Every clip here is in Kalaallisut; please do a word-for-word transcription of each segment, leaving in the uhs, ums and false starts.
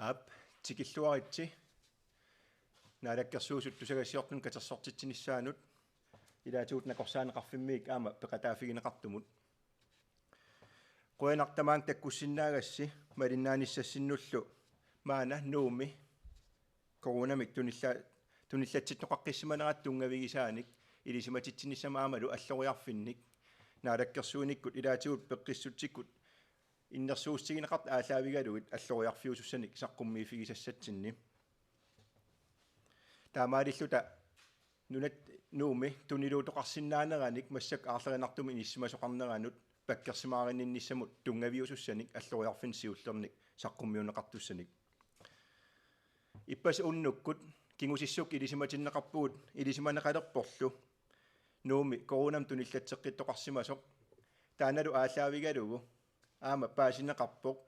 Aap, tikilluaritsi Naalakkersuisut tusagassiortunut katersortitsinissaanut ilaatigut nakorsaaneqarfimmiit aamma peqataaffigineqartumut. Qujanaq tamaanga takkussinnaagassi malinnaanissassinnullu maanna Nuummi coronamik tunilla-, tunillatsittoqaqqissimanneraat tunngavigisaanik ilisimatitsinissami aammalu alloriarfinnik naalakkersuinikkut ilaatigut peqqissutsikkut innersuussutigineqartut aallaavigalugit alloriarfiusussanik saqqummiiffigisassatsinni. Taamaalilluta nunat Nuummi tuniluutoqarsinnaaneranik massakkut aarlerinartumik inissimasoqarneranut pakkersimaarinninnissamut tunngaviusussanik alloriarfinnik siullernik saqqummiunneqartussanik. Ippassaq unnukkut kingusissukkut ilisimatinneqarpugut ilisimaneqalerporlu Nuummi coronamik tunillatseqqittoqarsimasoq. Taannalu aallaavigalugu aamma paasineqarpoq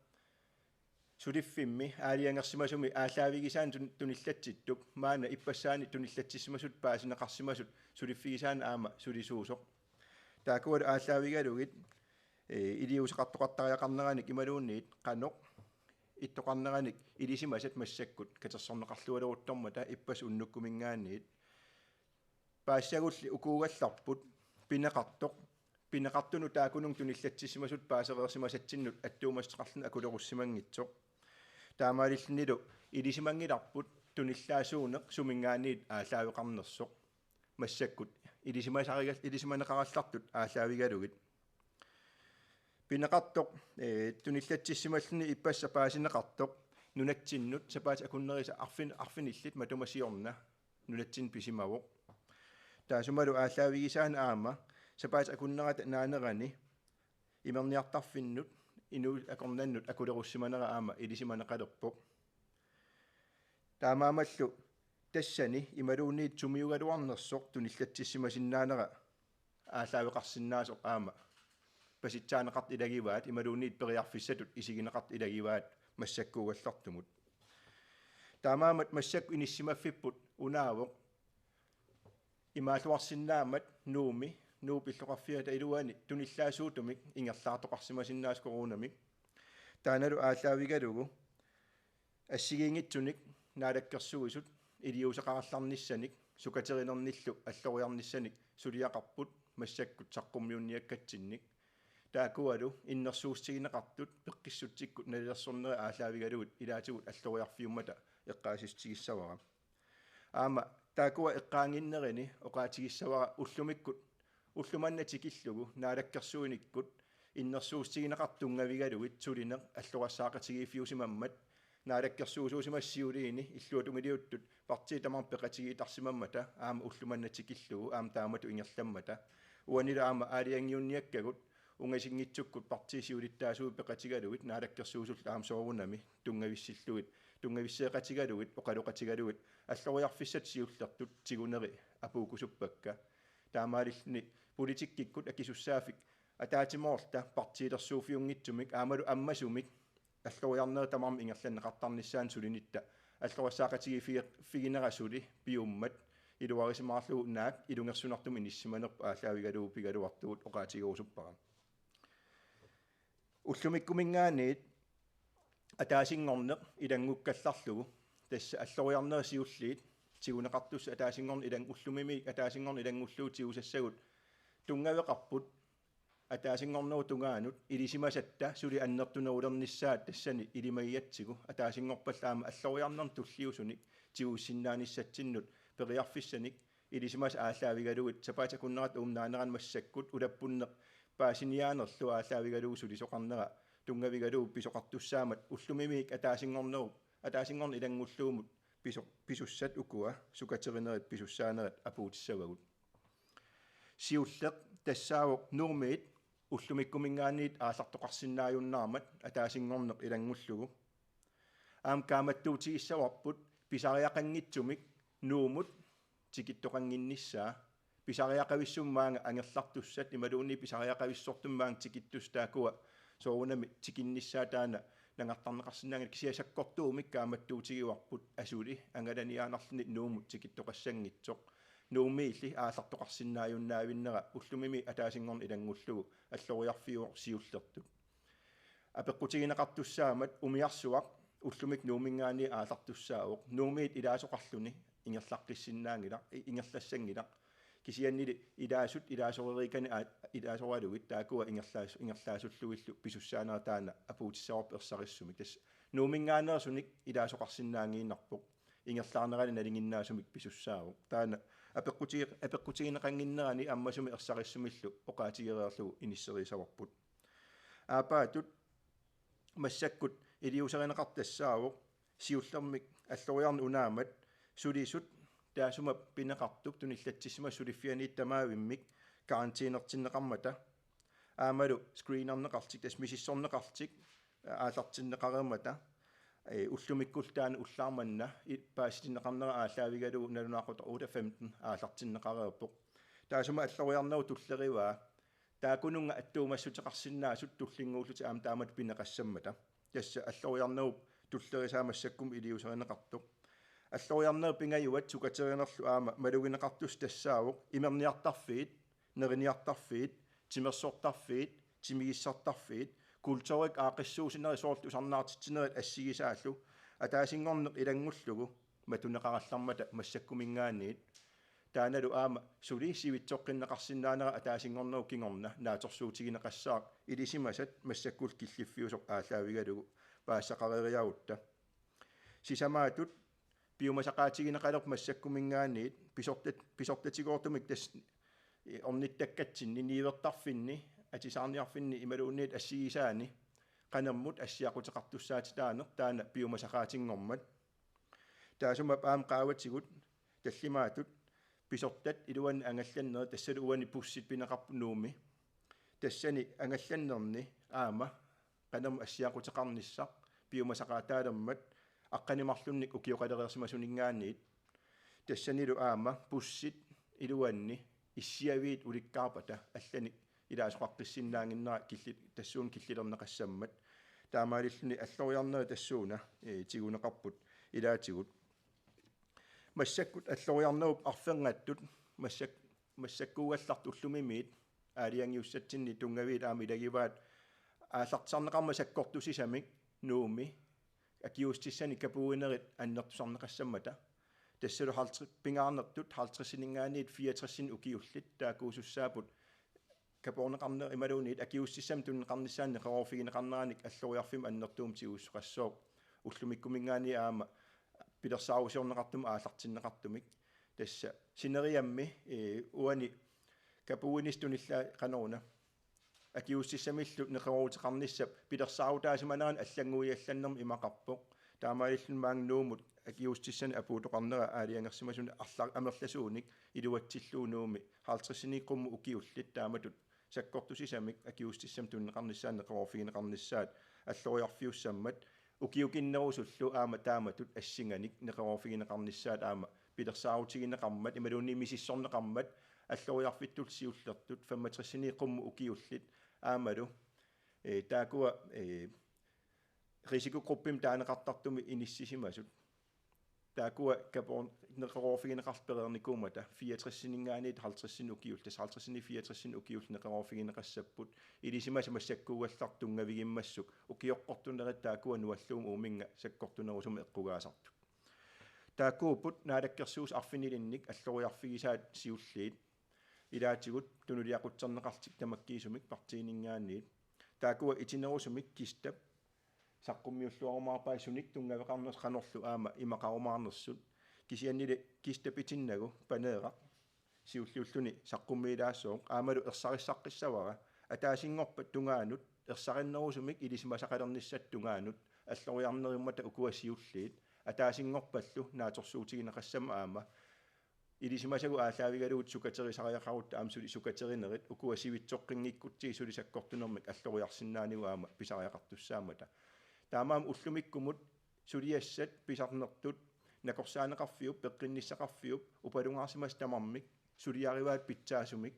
suliffimmi aalajangersimasumi aallaavigisaannik tun-, tunillatsittup maanna ippassaani tunillatsissimasutut paasineqarsimasut suliffigisaannik aamma sulisuusoq. Taakkualu aallaavigalugit, ee, iliuuseqartoqartariaqarneranik imaluunniit qanoq ittoqarneranik ilisimasat massakkut katersorneqarlualeruttormata ippassaq unnukkuminngaanniit. Paassagulli ukuugallarput pineqartoq, pineqartunut taakkununnga tunillatsissimasutut paasereersimasatsinnut attuumassuteqarluni akulerussimanngitsoq. Taamaalillunilu ilisimanngilarput tunillaasuuneq suminngaanniit aallaaveqarnersoq. Massakkut ilisimasarigal-, ilisimaneqarallartut aallaavigalugit. Pineqartoq, ee, tunillatsissimalluni ippassaq paasineqartoq nunatsinnut sapaatip akunnerisa arfin-, arfinillit matuma siorna nunatsinnut pisimavoq. Taassumalu aallaavigisaanni aamma sapaatip akunnerata naanerani imerniartarfinnut inuit akornannut akulerussimanera aamma ilisimaneqalerpoq. Taamaammallu tassani imaluunniit sumiugaluarnersoq tunillatsissimasinnaanera aallaaveqarsinnaasoq aamma pasitsaaneqartut ilagivaat imaluunniit periarfissatut isigineqartut ilagivaat massakkuugallartumut. Taamaammat massakkut inissisimaffipput unaavoq imaalluarsinnaammat Nuummi, Nuup illoqarfiata iluani tunillaasuutumik ingerlaartoqarsimasinnaasoq coronamik. Taannalu aallaavigalugu assigiinngitsunik naalakkersuisut iliuuseqarallarnissanik sukaterinermillu alloriarnissanik suliaqarput massakkut saqqummiunniakkatsinnik. Taakkualu innersuussutigineqartut peqqissutsikkut nalilersornerat aallaavigalugit ilaatigut alloriarfiummata eqqaasitsissutigissavara. Aamma taakkua eqqaannginnerini oqaatigissavara ullumikkut, ulloq manna tikillugu naalakkersuinikkut innersuussutigineqartut tunngavigalugit sulineq allorassaaqatigiiffiusimammat naalakkersuisuusimassaq siuliini illuatungiliuttut partiit tamarmik peqatigiittarsimammata aamma ulloq manna tikillugu aamma taamatut ingerlammata. Uanilu aamma aalajanngiunniakkagut ungasinngitsukkut partiit siulittaasuat peqatigalugit naalakkersuisullu aamma soorunami tunngavissillugit, tunngavisseeqatigalugit, oqaloqatigalugit, alloriarfissatut siullertut tigunerit apuukkusuppakka. Taamaalilluni politikkikkut akisussaaffik ataatsimoorluta partiilersuuffiunngitsumik aammalu ammasumik alloriarnerit tamarmik ingerlanneqartarnissaannut sulinitta allorassaaqatigiiffiginera suli piummat iluarisimaarlugu naak ilungersunartumik inissisimanerput aallaavigalugu pigaluartugut oqaatigerusuppara. Ullumikkuminngaanniit ataasinngorneq ilanngukkallarlugu, tassa alloriarnerit siulliit tiguneqartussat ataasinngorneq ilang-, ullumimi ataasinngorneq ilanngullugu tigusassagut tunngaveqarput ataasinngornerup tungaanut ilisimasatta suli annertunerulernissaat tassani ilimagigatsigu ataasinngorpat aamma alloriarnermut tulliusunik tigusinnaanissatsinnut periarfissanik ilisimasat aallaavigalugit sapaatip akunnerata uuma naanerani massakkut ulappunneq paasiniaanerlu aallaavigalugu sulisoqarnera tunngavigalugu pisoqartussaammat ullumimiit ataasinngornerup, ataasinngorneq ilanngullugumut piso-, pisussat ukua sukaterinerit pisussaanerat apuutissavagut. Siulleq tassaavoq Nuummiit ullumikkuminngaanniit aallartoqarsinnaajunnaarmat ataasinngorneq ilanngullugu. Aamma kaammattuutigissavarput pisariaqanngitsumik Nuummut tikittoqannginnissaa. Pisariaqavissumik maanga angerlartussat imaluunniit pisariaqavissortumik maanga tikittussat taakkua soorunami tikinnissaat taanna nangartarneqarsinnaanngilaq, kisianni sakkortuumik kaammattuutigivarput asuli angalaniaannarluni Nuummut tikittoqassanngitsoq. Nuummiilli aallartoqarsinnaajunnaarnera ullumimi ataasinngorneq ilanngullugu alloriarfiuvoq siullertut. Apeqqutigineqartussaammat umiarsuaq ullumikkut Nuumminngaanniit aallartussaavoq. Nuummiit ilaasoqarluni ingerlaqqissinnaanngilaq, i-, ingerlassanngilaq. Kisiannili ilaasut ilaasoreeriikkanik aa-, ilaasoralugit taakkua ingerlaas-, ingerlaasullugillu pisussaanerat taanna apuutissavarput ersarissumik. Tassa Nuumminngaanneersunik ilaasoqarsinnaanngiinnarpoq. Ingerlaarnerani nalinginnaasumik pisussaavoq. Taanna apeqquti-, apeqqutigineqannginnerani ammasumik ersarissumillu oqaatigereerlugu inisseriissavarput. Aappaattut massakkut iliuuserineqartoq tassaavoq siullermik alloriarneq unaammat sulisut taassuma pineqartup tunillatsissimasut suliffianiittut tamaavimmik karantænertinneqarmata aammalu screenerneqarlutik, tassa misissorneqarlutik aallartinneqareermata, ee, ullumikkullu taanna ullaaq manna i-, paasitinneqarnera aallaavigalugu nalunaaqutaq otte femten aallartinneqareerpoq. Taassuma alloriarnerup tullerivaa taakkununnga attuumassuteqarsinnaasut tullinnguullutik aamma taamatut pineqassammata. Tassa alloriarnerup tullerisaa massakkumut iliuuserineqartoq. Alloriarnerup pingajuat sukaterinerlu aamma malugineqartussat tassaavoq imerniartarfiit, neriniartarfiit, timersortarfiit, timigissartarfiit, kulturikkut aaqqissuussinerit soorlu tusarnaartitsinerit assigisaallu, ataasinngorneq ilanngullugu matuneqarallarmata massakkuminngaanniit. Taannalu aamma suli sivitsoqqinneqarsinnaanera ataasinngornerup kingorna naatsorsuutigineqassaaq ilisimasat massakkullu killiffiusoq aallaavigalugu paasisaqareeriarutta. Sisamaatut piumasaqaatigineqalerpoq massakkuminngaanniit pisortat-, pisortatigoortumik tassa, eh, ornittakkatsinni, niuertarfinni, atisaarniarfinni imaluunniit assigisaani qanermut assiaquteqartussaatitaaneq taanna piumasaqaatinngormat. Taassuma aamma qaavatigut tallimaattut pisortat iluanni angallannerit, tassalu uani bussit pineqarput Nuummi. Tassani angallannerni aamma qanermut assiaquteqarnissaq piumasaqaataalermat aqqaneq-marlunnik ukioqalereersimasuninngaanniit. Tassanilu aamma bussit iluanni issiaviit ulikkaarpata allanik ilaasoqaqqissinnaannginnera killi-, tassuuna killilerneqassammat. Taamaalilluni alloriarnerit tassuuna, ee, tiguneqarput ilaatigut. Massakkut alloriarnerup arferngattut massak-, massakkuugallartut ullumimiit aalajangiussatsinni tunngaviit aamma ilagivaat aallartisarneqarmat sakkortusisamik Nuummi akiuussutissanik kapuuinerit annertusarneqassammata. Tassalu halvtreds, pingaarnertut halvtredsininngaanniit fireogtresinik ukiullit taakkuusussaapput kapoorneqarne-, imaluunniit akiuussutissamik tunineqarnissaannik neqeroorfigineqarneranik alloriarfimmi annertuumik tigusoqassooq ullumikkuminngaanniit aamma pilersaarusiorneqartumik aallartinneqartumik. Tassa sineriammi, ee, uani kapuuinissaq tunillaat qanoruna akiuussutissamillu neqerooruteqarnissap pilersaarutaasimanerani allannguiallannermut imaqarpoq. Taamaalilluni maanga Nuummut akiuussutissanik apuutoqarnera aalajangersimasuni arla-, amerlasuunik iluatsillugu Nuummi halvtredsiniit qummut ukiullit taamatut sakkortusisamik akiuussutissamik tunineqarnissaannik neqeroorfigineqarnissaat alloriarfiussammat ukiukinnerusullu aamma taamatut assinganik neqeroorfigineqarnissaat aamma pilersaarutigineqarmat imaluunniit misissorneqarmat alloriarfittullu siullertut femogtresiniit qummut ukiullit aammalu, ee, taakkua, ee, risikogruppimik taaneqartartumik inissisimasut. Taakkua kapoor-, neqeroorfigineqartut pereernikuummata fireogtresininngaanniit halvtredsinik ukiullit, tassa halvtredsiniit fireogtresininik ukiullit neqeroorfigineqassapput. Ilisimasat massakkuugallartut tunngavigimmassuk ukioqqortunerit taakkua nuallugumi uuminnga sakkortunerusumik eqqugaasartut. Taakkuupput Naalakkersuisut arfinilinnik alloriarfigisaat siulliit. Ilaatigut tunuliaqutserneqarlutik tamakkiisumik partiininngaanniit. Taakkua itinerusumik kistap saqqummiulluarumaarpaat sunik tunngaveqarnersut qanorlu aamma imaqarumaarnersut. Kisiannili kistap itinnagu Paneeraq siulliulluni saqqummiilaassaaq aammalu ersarissaqqissavara ataasinngorpat tungaanut ersarinnerusumik ilisimasaqalernissat tungaanut alloriarnerummata ukua siulliit ataasinngorpallu naatsorsuutigineqassammat aamma ilisimasagut aallaavigalugit sukaterisariaqarutta aamma suli sukaterinerit ukua sivitsoqqinngikkutsigu suli sakkortunermik alloriarsinnaanigut aamma pisariaqartussaammata. Taamaammat ullumikkumut suliassat pisarnertut nakorsaaneqarfiup, peqqinnissaqarfiup, upalungaarsimasut tamarmik suliarivaat pitsaasumik,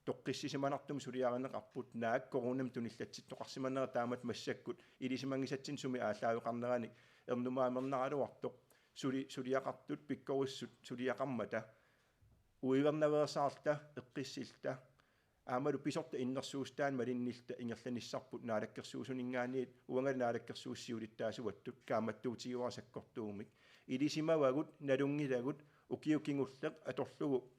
toqqissisimanartumik suliarineqarput, naak coronamik tunillatsittoqarsimanera taamatut massakkut ilisimanngisatsinnut sumi aallaaveqarneranik ernumaamernaraluartoq, suli-, suliaqartut pikkorissut suliaqarmata, uivernaveersaarluta, eqqissilluta, Aammalu pisortat innersuussutaannik malinnilluta ingerlanissarput naalakkersuisuninngaanniit uangalu naalakkersuisut siulittaasuattut kaammattuutigaara sakkortuumik. Ilisimavagut, nalunngilagut, ukiut kingulleq atorlugu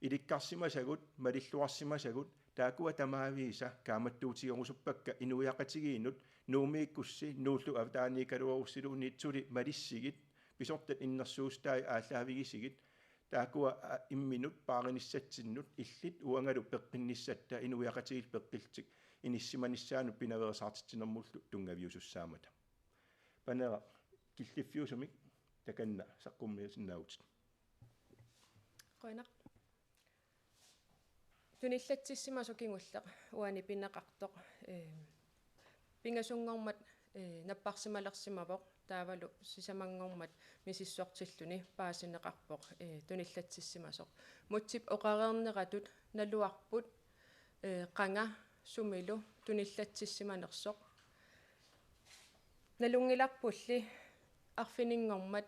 ilikkarsimasagut, malilluarsimasagut, taakkua tamaavisa kaammattuutigerusuppakka inuiaqatigiinnut, Nuummiikkussi, Nuullu avataaniikkaluarussiluunniit suli malissigit, pisortat innersuussutaat aallaavigisigit, taakkua, a, imminut paarinissatsinnut illit uangalu peqqinnissatta inuiaqatigiillu peqqillutik inissisimanissaannut pinaveersaartitsinermullu tunngaviusussaammata. Paneeraq killiffiusumik, takanna saqqummiusinnaavutit. Qujanaq. Tunillatsissimasoq kingulleq uani pineqartoq, ee, pingasunngormat, ee, napparsimalersimavoq, taavalu sisamanngormat misissortilluni paasineqarpoq, ee, tunillatsissimasoq. Mutsip oqareerneratut naluarput, ee, qanga sumilu tunillatsissimanersoq. Nalunngilarpulli arfininngormat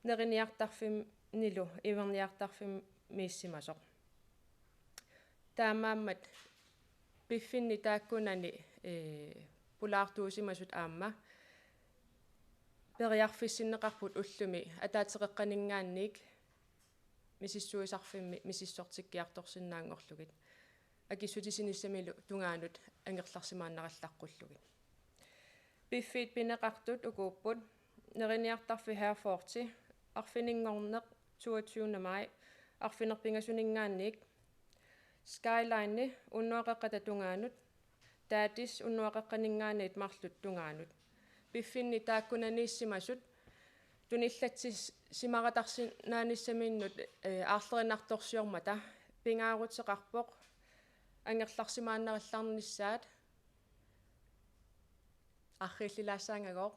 neriniartarfinnilu iverniartarfimmiissimasoq. Taamaammat piffinni taakkunani, ee, pulaartuusimasut aamma periarfissinneqarput ullumi ataatsip qeqqaninngaanniit misissuisarfimmi misissortikkiartorsinnaanngorlugit, akissutissinissamilu tungaanut angerlarsimaannarallaqqullugit. Piffit pineqartut ukuupput: Neriniartarfik Herforthi, arfininngorneq toogtyvende maj, arfineq-pingasuninngaanniit, Skyline unnuap qeqqata tungaanut, Tatis unnuap qeqqaninngaanniit marluk tungaanut. Piffinni taakkunaniissimasut tunillatsissimaartarsinnaanissaminnut, ee, aarlerinartorsiormata pingaaruteqarpoq angerlarsimaannarallarnissaat, arriillilaassaangagooq.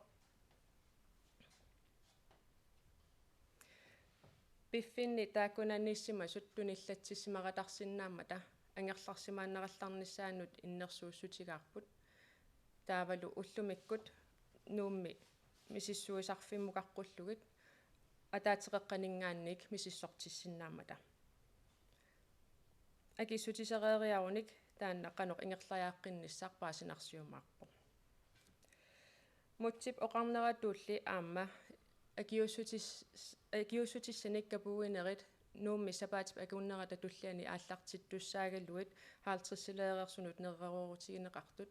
Piffinni taakkunaniissimasut tunillatsissimaartarsinnaammata angerlarsimaannarallarnissaannut innersuussutigaarput. Taavalu ullumikkut Nuummi misissuisarfimmukaqqullugu ataatsip qeqqaninngaanniit misissortissinnaammata. Akissutisereeriarunik taanna qanoq ingerlariaqqinnissaq paasinarsiumaarpoq. Mutsip oqarneratulli aamma akiuussutis-, akiuussutissanik kapuuinerit Nuummi sapaatip akunnerata tulliani aallartittussaagaluit halvtredsileereersunut nereroorutigineqartut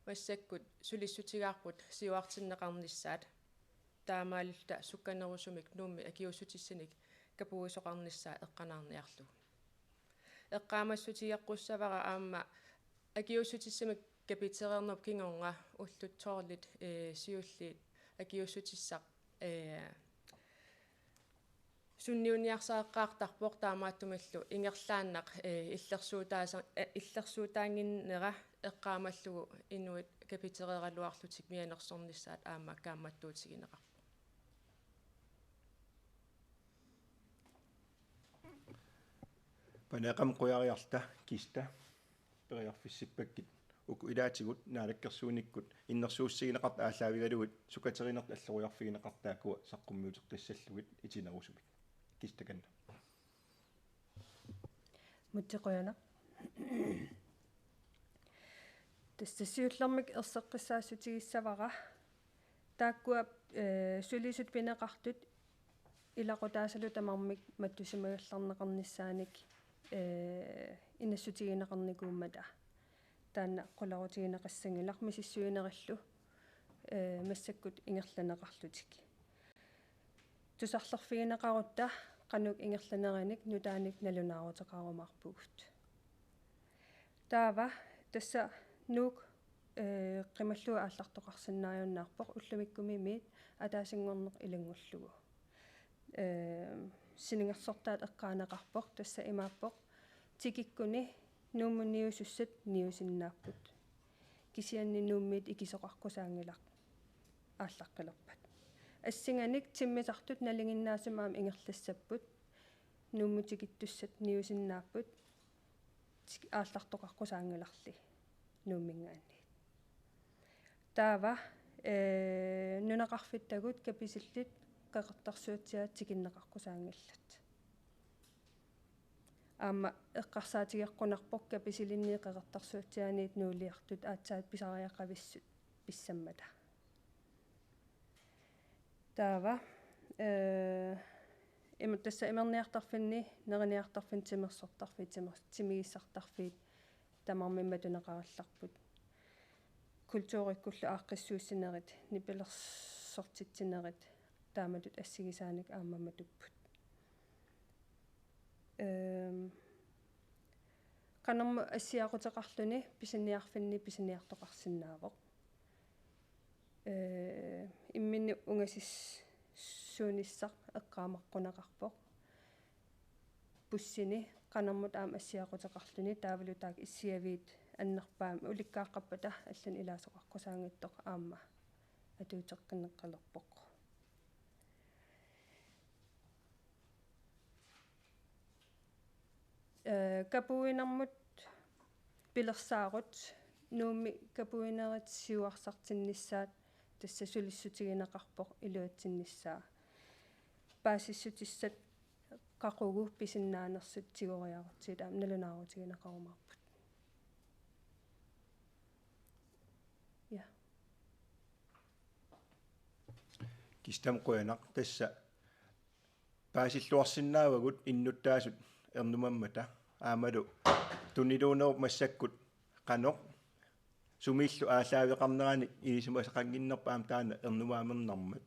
massakkut sulissutigaarput siuartinneqarnissaat, taamaalilluta sukkanerusumik Nuummi akiuussutissanik kapuisoqarnissaa eqqanaarniarlugu. Eqqaamassutigeqqussavara aamma akiuussutissamik kapitereernerup kingorna ullut tolvit, ee, siulliit akiuussutissaq, ee, sunniuniarsareqqaartarpoq, taamaattumillu ingerlaannaq, ee, illersuutaasa-, ee, illersuutaannginnera eqqaamallugu inuit kapitereeraluarlutik mianersornissaat aamma kaammattuutigineqarpoq. Paneeqqamik qujariarluta Kista, periarfissippakkit uku ilaatigut naalakkersuinikkut innersuussutigineqartut aallaavigalugit sukaterinertut alloriarfigineqartut taakkua saqqummiuteqqissallugit itinerusumik. Kista, takanna. Mutsi, qujanaq. Tassa siullermik erseqqissaassutigissavarput taakkua, ee, sulisut pineqartut ilaqutaasalu tamarmik mattusimagallarneqarnissaanik, ee, inassutigineqarnikuummata. Taanna qularutigineqassanngilaq misissuinerillu, ee, massakkut ingerlanneqarlutik. Tusarlerfigineqarutta qanoq ingerlaneranik nutaanik nalunaaruteqarumaarpugut. Taava tassa Nuuk, ee, qimallugu aallartoqarsinnaajunnaarpoq ullumikkumimiit ataasinngorneq ilanngullugu. Ee, siningersortaat eqqaaneqarpoq, tassa imaappoq: Tikikkuni Nuummut niusussat niusinnaapput. Kisianni Nuummiit ikisoqaqqusaanngilaq aallaqqilerpat. Assinganik timmisartut nalinginnaasumik aamma ingerlassapput. Nuummut tikittussat niusinnaapput, tik-, aallartoqaqqusaanngilarli Nuumminngaanniit. Taava, ee, nunaqarfittagut kapisilit Qeqertarsuatsiaat tikinneqaqqusaanngillat. aamma eqqarsaatigeqqunarpoq kapisilinniit qeqertarsuatsiaaniit nuuliartut aatsaat pisariaqavissut pissammata. Taava, eh, ima-, tassa imerniartarfinni, neriniartarfinni, timersortarfiit, timer-, timigissartarfiit tamarmik matuneqarallarput. Kulturikkullu aaqqissuussinerit, nipilersortitsinerit, taamatut assigisaanik aamma matupput. Ehm, qanormi assiaquteqarluni pisiniarfinni pisiniartoqarsinnaavoq. Eh, imminni ungasissuunissaq eqqaamaqquneqarpoq. Bussini qanormut aamma assiaquteqarluni taavalu taakku issiaviit annerpaamik ulikkaaqqappata allanik ilaasoqaqqusaanngitsoq aamma atuuteqqinneqalerpoq. Eh, kapuinermut pilersaarut Nuummi kapuinerit siuarsartinnissaat tassa sulissutigineqarpoq iluatsinnissaa. Paasissutissat qaqugu pisinnaanersut tigoriarutsigit aamma nalunaarutigineqarumaarput. Ja. Kistam qujanaq tassa paasilluarsinnaavagut innuttaasut ernumammata aammalu tuniluunerup massakkut qanoq sumiillu aallaaveqarneranik ilisimasaqannginnerput aamma taanna ernumaamernarmat.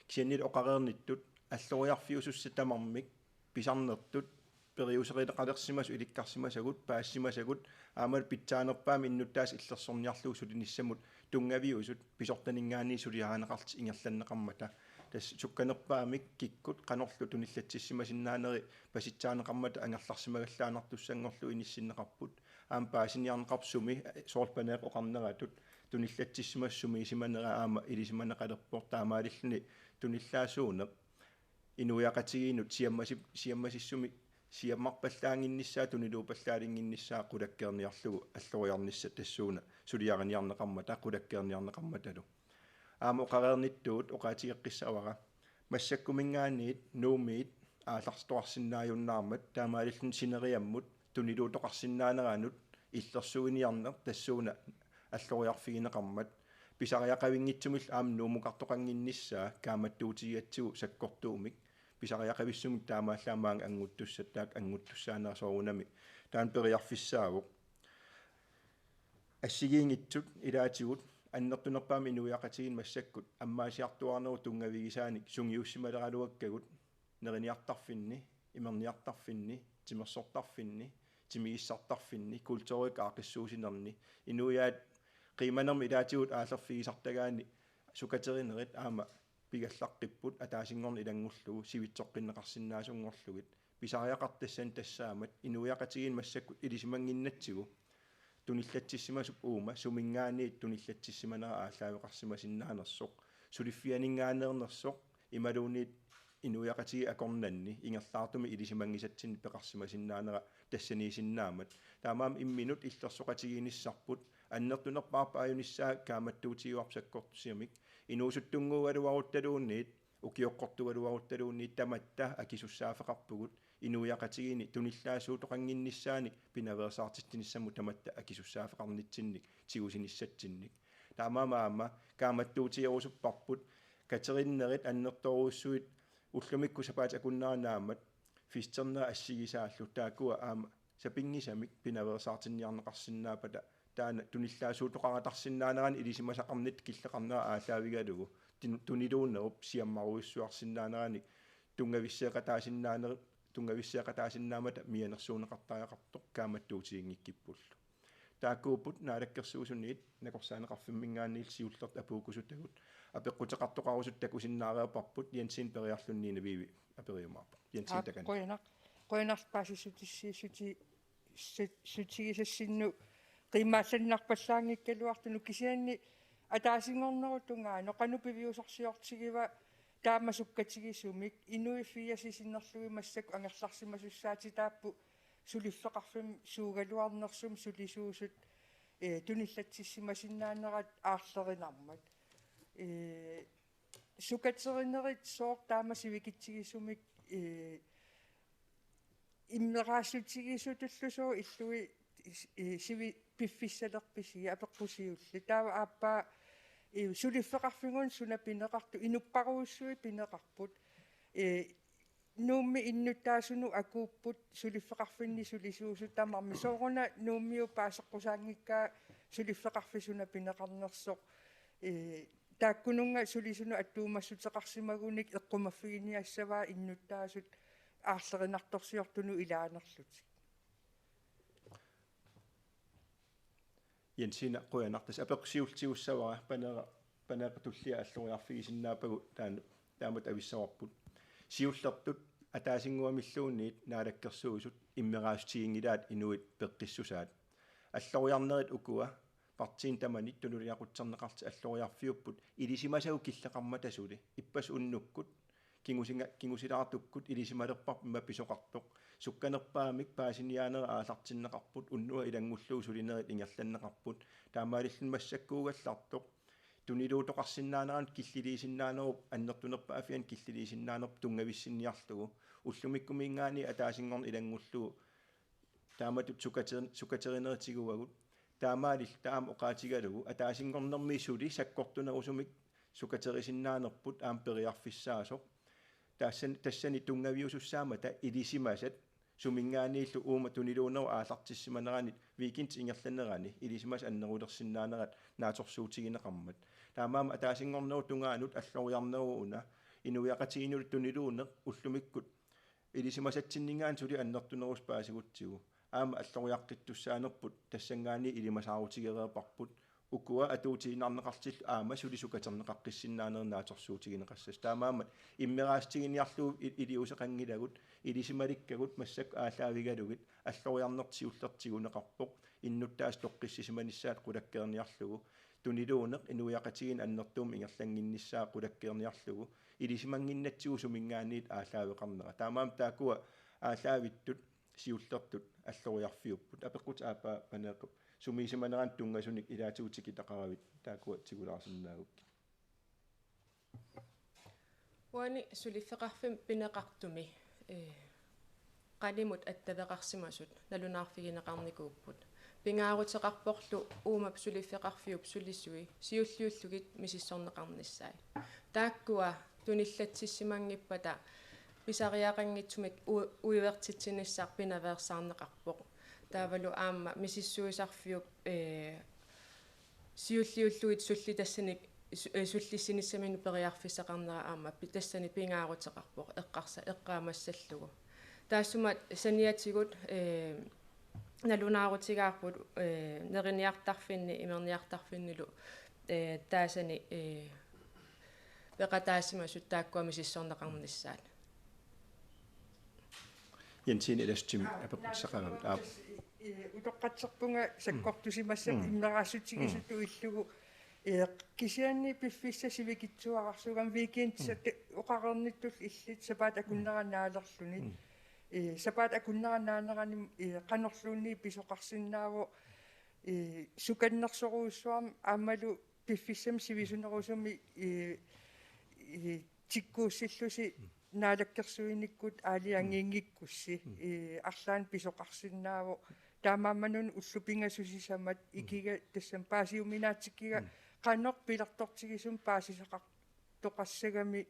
Kisianni oqareernittut alloriarfiusussat tamarmik pisarnertut periuserineqalersimasut ilikkarsimasagut, paasisimasagut, aammalu pitsaanerpaamik innuttaasut illersorniarlugu sulinissamut tunngaviusut pisortaninngaanniit suliarineqartut ingerlanneqarmata. Tassa sukkanerpaamik kikkut qanorlu tunillatsissimasinnaanerat pasitsaaneqarmata angerlarsimagallaannartussanngorlugu inissinneqarput. Aamma paasiniarneqarpoq sumi, soorlu Paneeq oqarneratut tunillatsissimasut sumiisimanera aamma ilisimaneqalerpoq, taamaalilluni tunillaasuuneq inuiaqatigiinnut siammasi-, siammasissumik siammarpallaannginnissaa, tuniluupallaalinginnissaa qulakkeerniarlugu alloriarnissaq tassuuna suliariniarneqarmata, qulakkeerniarneqarmatalu. Aamma oqareernittut oqaatigeqqissavara massakkuminngaanniit Nuummiit aallartoqarsinnaajunnaarmat, taamaalilluni sineriammut tuniluutoqarsinnaaneranut illersuiniarneq tassuuna alloriarfigineqarmat, pisariaqavinngitsumillu aamma Nuummukartoqannginnissaa kaammattuutigigatsigu sakkortuumik, pisariaqavissumik taamaallaat maanga annguttussat, taakku annguttussaanera soorunami taanna periarfissaavoq. Assigiinngitsut ilaatigut annertunerpaamik inuiaqatigiinni massakkut ammaasiartuaarnerup tunngavigisaanik sungiussimaleraluakkagut neriniartarfinni, imerniartarfinni, timersortarfinni, timigissartarfinni, kulturikkut aaqqissuussinerni, inuiaat qiimanermik ilaatigut aallerfigisartagaanni sukaterinerit aamma pigallarqipput ataasinngorneq ilanngullugu sivitsoqqinneqarsinnaasunngorlugit. Pisariaqartoq tassani tassaammat inuiaqatigiinni massakkut ilisimannginnatsigu tunillatsissimasup uuma suminngaanniit tunillatsissimanera aallaaveqarsimasinnaanersoq, suliffianinngaanneernersoq imaluunniit inuiaqatigiit akornanni ingerlaartumik ilisimanngisatsinnik peqarsimasinnaanera tassaniisinnaammat. Taamaammat imminut illersoqatigiinnissarput annertunerpaarput aajunissaa kaammattuutigivarput sakkortusiamik, inuusuttunnguugaluaruttaluunniit ukioqqortugaluaruttaluunniit tamatta akisussaaffeqarpugut inuiaqatigiinni tunillaasuutoqannginnissaanik pinaveersaartitsinissamut tamatta akisussaaffeqarnitsinnik tigusinissatsinnik. Taamaammat aamma kaammattuutigerusupparput, katerinerit annertoorujussuit ullumikkut sapaatip akunnera naammat, festernerit assigisaallu, taakkua aamma sapinngisamik pinaveersaartinniarneqarsinnaappata, taanna tunillaasuutoqaratarsinnaanerani ilisimasaqarnittut killeqarnera aallaavigalugu tin-, tuniluunerup siammarujussuarsinnaaneranik tunngavisseeqataasinnaaner-, tunngavisseeqataasinnaammata mianersuunneqartariaqartoq kaammattuutiginngikkippullu. Taakkuupput Naalakkersuisuniit Nakorsaaneqarfimminngaanniillu siullertut apuukkusutagut, apeqquteqartoqarusutut takusinnaareerparput. Jensen periarluni Nina Vivi aperiumaarpoq. Jensen, takanna. Qujanaq. Qujanaq paasissutissiissuti-, su-, sutigisassinnut qiimmaallannarpallaanngikkaluartunut, kisianni ataasinngornerup tungaanut qanoq piviusorsiortigiva taama sukkatigisumik? Inuit firsit sinnerlugit massakkut angerlarsimasussaatitaapput suliffeqarfimmik suugaluarnersumik sulisuusut, eh, tunillatsissimasinnaanerat aarlerinarmat. Eh, sukaterinerit sooq taama sivikitsigisumik, eh, immeraassutigisutullu sooq illui is-, i-, sivi-, piffissalerpisi apeqqusiulli. Taava aappaa, i-, suliffeqarfinnguit suna pineqartut, inupparujussuit pineqarput. I-, Nuummi innuttaasunut akuupput suliffeqarfinni sulisuusut tamarmik. Sooruna Nuummiut paaseqqusaanngikkaa suliffeqarfik suna pineqarnersoq. I-, taakkununnga sulisunut attuumassuteqarsimagunik eqqumaffiginiassavaa innuttaasut aarlerinartorsiortunut ilaanerlutik. Jensina, qujanaq, tassa apeqqusiullugu tigussavara, Paneeqqap, Paneeqqap tullia alloriarfigisinnaappagu taan-, taamatut avissavarput. Siullertut ataasinnguamilluunniit Naalakkersuisut immeraassutiginngilaat inuit peqqissusaat. Alloriarnerit ukua partiinit tamanit tunuliaqutserneqartut alloriarfiupput ilisimasagut killeqarmata suli. Ippassaq unnukkut kingusinga-, kingusilaartukkut ilisimalerparput ima pisoqartoq. Sukkanerpaamik paasiniaanerit aallartinneqarput, unnuaq ilanngullugu sulinerit ingerlanneqarput. Taamaalilluni massakkuugallartoq tuniluutoqarsinnaaneranut killiliisinnaanerup, annertunerpaaffiani killiliisinnaanerup tunngavissinniarlugu. Ullumikkumiingaanniit ataasinngorneq ilanngullugu taamatut sukkater-, sukkaterinerit tiguagut. Taamaalilluta aamma oqaatigalugu ataasinngornermi suli sakkortunerusumik sukkaterisinnaanerput aamma periarfissaasoq. Tassan-, tassani tunngaviusussaammata ilisimasat suminngaanniillu uuma tuniluunerup aallartissimaneranit weekendip ingerlanerani ilisimasat annerulersinnaanerat naatsorsuutigineqarmat. Taamaammat ataasinngornerup tungaanut alloriarneruvoq una, inuiaqatigiinnullu tuniluuneq ullumikkut ilisimasatsinninngaanniit suli annertunerusoq paasigutsigu. Aamma alloriaqqittussaanerput tassanngaanniit ilimasaarutigereerparput. Ukua atuutiinnarneqartillu aamma suli sukkaterneqaqqissinnaanerit naatsorsuutigineqassasoq. Taamaammat immeraassutigiinniarlugu i-, iliuuseqanngilagut, ilisimalikkagut massakkut aallaavigalugit, alloriarneq siulleq tiguneqarpoq, innuttaasut toqqissisimanissaat qulakkeerniarlugu, tuniluuneq inuiaqatigiinni annertuumik ingerlannginnissaa qulakkeerniarlugu, ilisimannginnatsigu suminngaanniit aallaaveqarnera. Taamaammat taakkua aallaavittut siullertut alloriarfiupput. Apeqqutit aappaa Paneeqqap sumiisimaneranut tunngasunik ilaatigut tikitaqaravit, taakkua tigulaarsinnaagukkit. Uani suliffeqarfimmik pineqartumi, ee, qanimut attaveqarsimasut nalunaarfigineqarnikuupput. Pingaaruteqarporlu uuma suliffeqarfiup sulisui siulliullugit misissorneqarnissaat. Taakkua tunillatsissimanngippata pisariaqanngitsumik u-, uivertitsinissaq pinaveersaarneqarpoq. Taavalu aamma misissuisarfiup, ee, siulliullugit sullitassanik su-, ee, sullissinissaminut periarfissaqarnera aamma pi-, tassani pingaaruteqarpoq eqqarsa-, eqqaamassallugu. Taassuma saniatigut, ee, nalunaarutigaarput, ee, neriniartarfinni, imerniartarfinnilu, ee, taasani, ee, peqataasimasut taakkua misissorneqarnissaat. Jensine, ilassutsimik apeqqutissaqaravit. Aap. Ee, utoqqatserpunga sakkortusimassapput, mm, immeraassutigisutut illugu. Ee, kisianni piffissaq sivikitsuararsuugami weekendisat, mm, oqareernittut illit sapaatip akunnera naalerluni. Mm. Ee, sapaatip akunnera naanerani, ee, qanorluunniit pisoqarsinnaavoq, ee, sukannersorujussuarmik aammalu piffissami sivisunerusumi, ee, ee, tikkuussillusi, mm, naalakkersuinikkut aalajangiinngikkussi, mm, ee, arlaannik pisoqarsinnaavoq. Taamaammat una ullut pingasusisamat, mm, ikiga tassami paasiuminaatsikkiga, mm, qanoq pilertortigisumik paasisaqartoqassagami,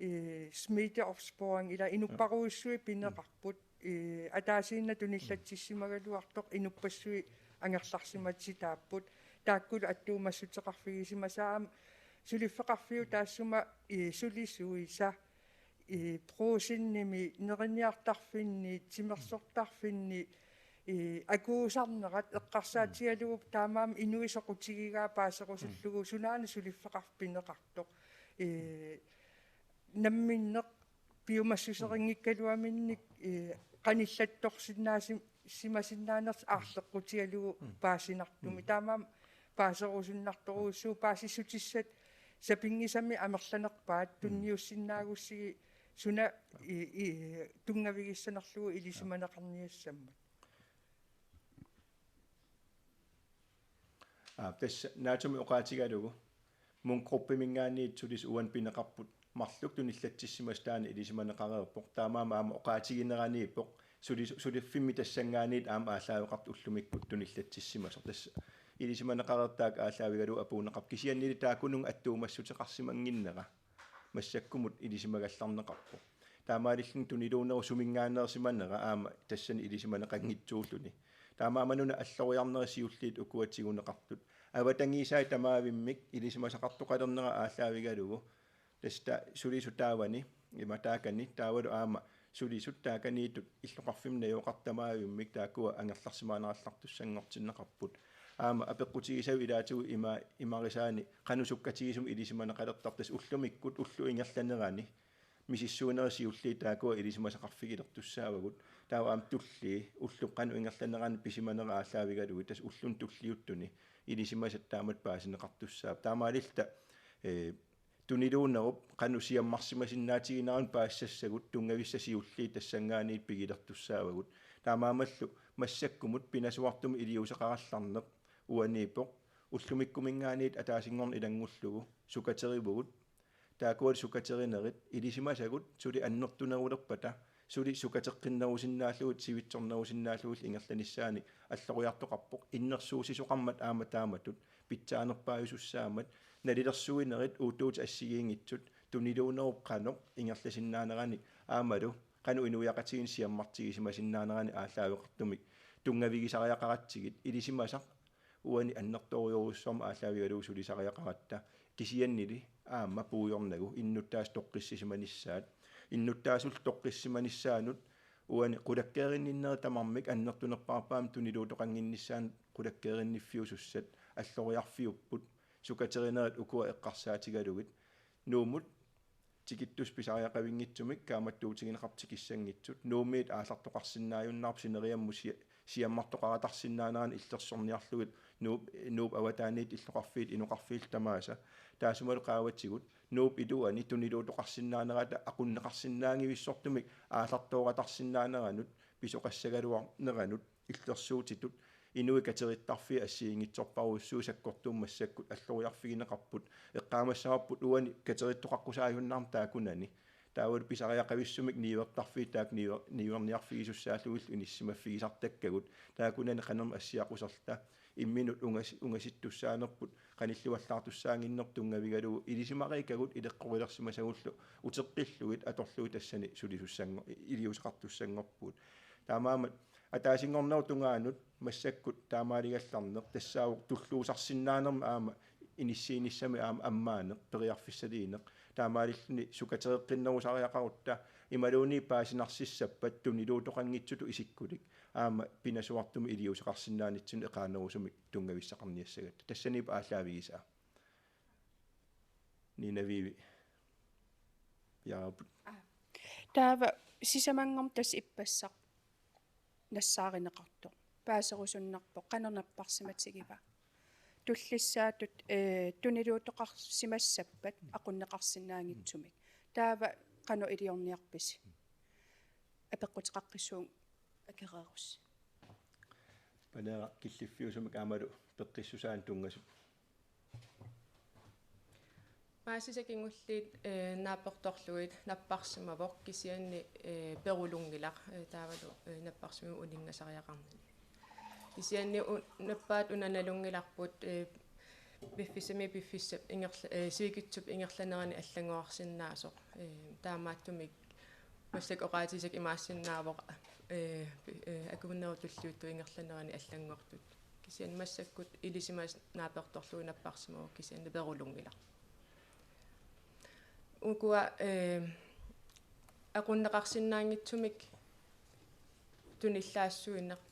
ee, smitteopsporing ila inupparujussuit pineqarput, ee, ataasiinnaq tunillatsissimagaluartoq inuppassuit angerlarsimatitaapput. Taakkulu attuumassuteqarfigisimasaat aamma suliffeqarfiup taassuma, ee, sulisuisa, ee, Brugsenimi, neriniartarfinni, timersortarfinni, ee, akuusarnerat eqqarsaatigalugu taamaammat inuit soqutigigaat paaserusullugu sunaana suliffeqarfik pineqartoq. Ee, namminneq piumassuserinngikkaluaminnik, ee, qanillattorsinnaasi-, simasinnaanersoq aarleqqutigalugu, mm, paasinartumik. Mm. Taamaammat paaserusunnartorujussuuvoq, paasissutissat sapinngisamik amerlanerpaat, mm, tunniussinnaagussigit suna i-, i-, tunngavigissanerlugu ilisimaneqarniassammat. Aap, tassa Naatumi oqaatigalugu MUN-gruppiminngaanniit sulisut uani pineqarput marluk tunillatsissimasut taanna ilisimaneqareerpoq. Taamaammat aamma oqaatigineraniippoq suli-, suliffimmi tassanngaanniit aamma aallaaveqartoq ullumikkut tunillatsissimasoq. Tassa ilisimaneqareertaaq aallaavigalugu apuunneqarpoq. Kisiannili taakkununnga attuumassuteqarsimannginnera massakkumut ilisimagallarneqarpoq. Taamaalilluni tuniluunnerup suminngaanneersimanera aamma tassani ilisimaneqanngitsuulluni. Taamaammat una alloriarnerit siulliit ukua tiguneqartut. Avatangiisai tamaavimmik ilisimasaqartoqalernera aallaavigalugu. Tassa ta-, sulisut taavani, ima taakani, taavalu aamma sulisut taakaniittut illoqarfimmi najugaqartut tamaavimmik taakkua angerlarsimaanerallartussanngortinneqarput. Aamma apeqqutigisavit ilaatigut ima-, imarisaanni qanoq sukkatigisumik ilisimaneqalertartoq, tassa ullumikkut ullut ingerlaneranni misissuinerit siulliit taakkua ilisimasaqarfigilertussaavagut. Taava aamma tullii ullut qanoq ingerlaneranni pisimanera aallaavigalugit, tassa ulluni tulliuttuni ilisimasat taamatut paasineqartussaapput. Taamaalilluta, ee, tuniluunnerup qanoq siammarsimasinnaatiginerani paasisassagut tunngavissat siulliit tassanngaanniit pigilertussaavagut. Taamaammallu massakkumut pinasuartumik iliuuseqarallarneq uaniippoq, ullumikkuminngaanniit ataasinngorneq ilanngullugu sukaterivugut. Taakkualu sukaterinerit ilisimasagut suli annertunerulerpata, suli sukateqqinnerusinnaallugit, sivitsornerusinnaallugit ingerlanissaannik alloriartoqarpoq, innersuussisoqarmat aamma taamatut, pitsaanerpaajusussaammat, nalilersuinerit uuttuut assigiinngitsut, tuniluunnerup qanoq ingerlasinnaanerani aammalu qanoq inuiaqatigiinni siammartigisimasinnaanerani aallaaveqartumik tunngavigisariaqaratsigit, ilisimasaq uani annertoorujussuarmik aallaavigalugu sulisariaqaratta, kisiannili aamma puigornagu innuttaasut toqqissisimanissaat, innuttaasullu toqqissisimanissaannut uani qulakkeerinninnerit tamarmik annertunerpaarpaamik tuniluutoqannginnissaannut qulakkeerinniffiusussat alloriarfiupput, sukaterinerit ukua eqqarsaatigalugit. Nuummut tikittussat pisariaqavinngitsumik kaammattuutigineqartut tikissanngitsut. Nuummiit aallartoqarsinnaajunnaarput sineriammut sia-, siammartoqaratarsinnaanerannut illersorniarlugit Nuup, Nuup avataaniit illoqarfiit inoqarfiillu tamaasa. Taassumalu qaavatigut Nuup iluani tuniluutoqarsinnaanerata aqunneqarsinnaanngivissortumik aallartooratarsinnaaneranut pisoqassagaluarneranut illersuutitut inuit katerittarfiit assigiinngitsorpassuit sakkortuumik massakkut alloriarfigineqarput, eqqaamassavarput uani katerittoqaqqusaajunnaarmat taakkunani. Taavalu pisariaqavissumik niuertarfiit taakku niu-, niuerniarfigisussaallugillu inissisimaffigisartakkagut, taakkunani qanermut assiaquserluta, imminut ungas-, ungasittussaanerput, qanillivallaartussaannginnerput tunngavigalugu ilisimariikkagut ileqqorilersimasagullu uteqqillugit atorlugit tassani sulisussanngor-, iliuuseqartussanngorpugut. Taamaammat ataasinngornerup tungaanut massakkut taamaaligallarneq tassaavoq tulluussarsinnaanermik aamma inissiinissami aamma ammaaneq, periarfissaliineq, taamaalilluni sukatereqqinnerusariaqarutta imaluunniit paasinarsissappat tuniluutoqanngitsutut isikkulik aamma pinasuartumik iliuuseqarsinnaanitsinnut eqaannerusumik tunngavissaqarniassagatta. Tassaniippoq aallaavigisaa. Nina Vivi. Piareerput. Aa. Taava sisamanngormat tassa ippassaq nassaarineqartoq. Paaserusunnarpoq, qanoq napparsimatigiva. Tullissaatut, ee, tuniluutoqarsimassappat aqunneqarsinnaanngitsumik. Taava qanoq iliorniarpisi? Apeqqutaqaqqissuunga akereerussi. Paneeraq killiffiusumik aammalu peqqissusaanut tunngasut. Paasisat kingulliit, ee, naappertorlugit napparsimavoq, kisianni, ee, perulunngilaq, ee, taavalu, ee, napparsimavoq uninngasariaqarnani. Kisianni u-, nappaat una nalunngilarput, ee, piffissami piffissap ingerla-, ee, sivikitsup ingerlanerani allanngorarsinnaasoq, ee, taamaattumik massakkut oqaatigisakka imaassinnaavoq, ee, pi-, ee, akunnerup tulliuttup ingerlanerani allanngortut. Kisianni massakkut ilisimasat naapertorlugit napparsimavoq, kisianni perulunngilaq. Ukua, ee, aqunneqarsinnaanngitsumik tunillaassuineq-,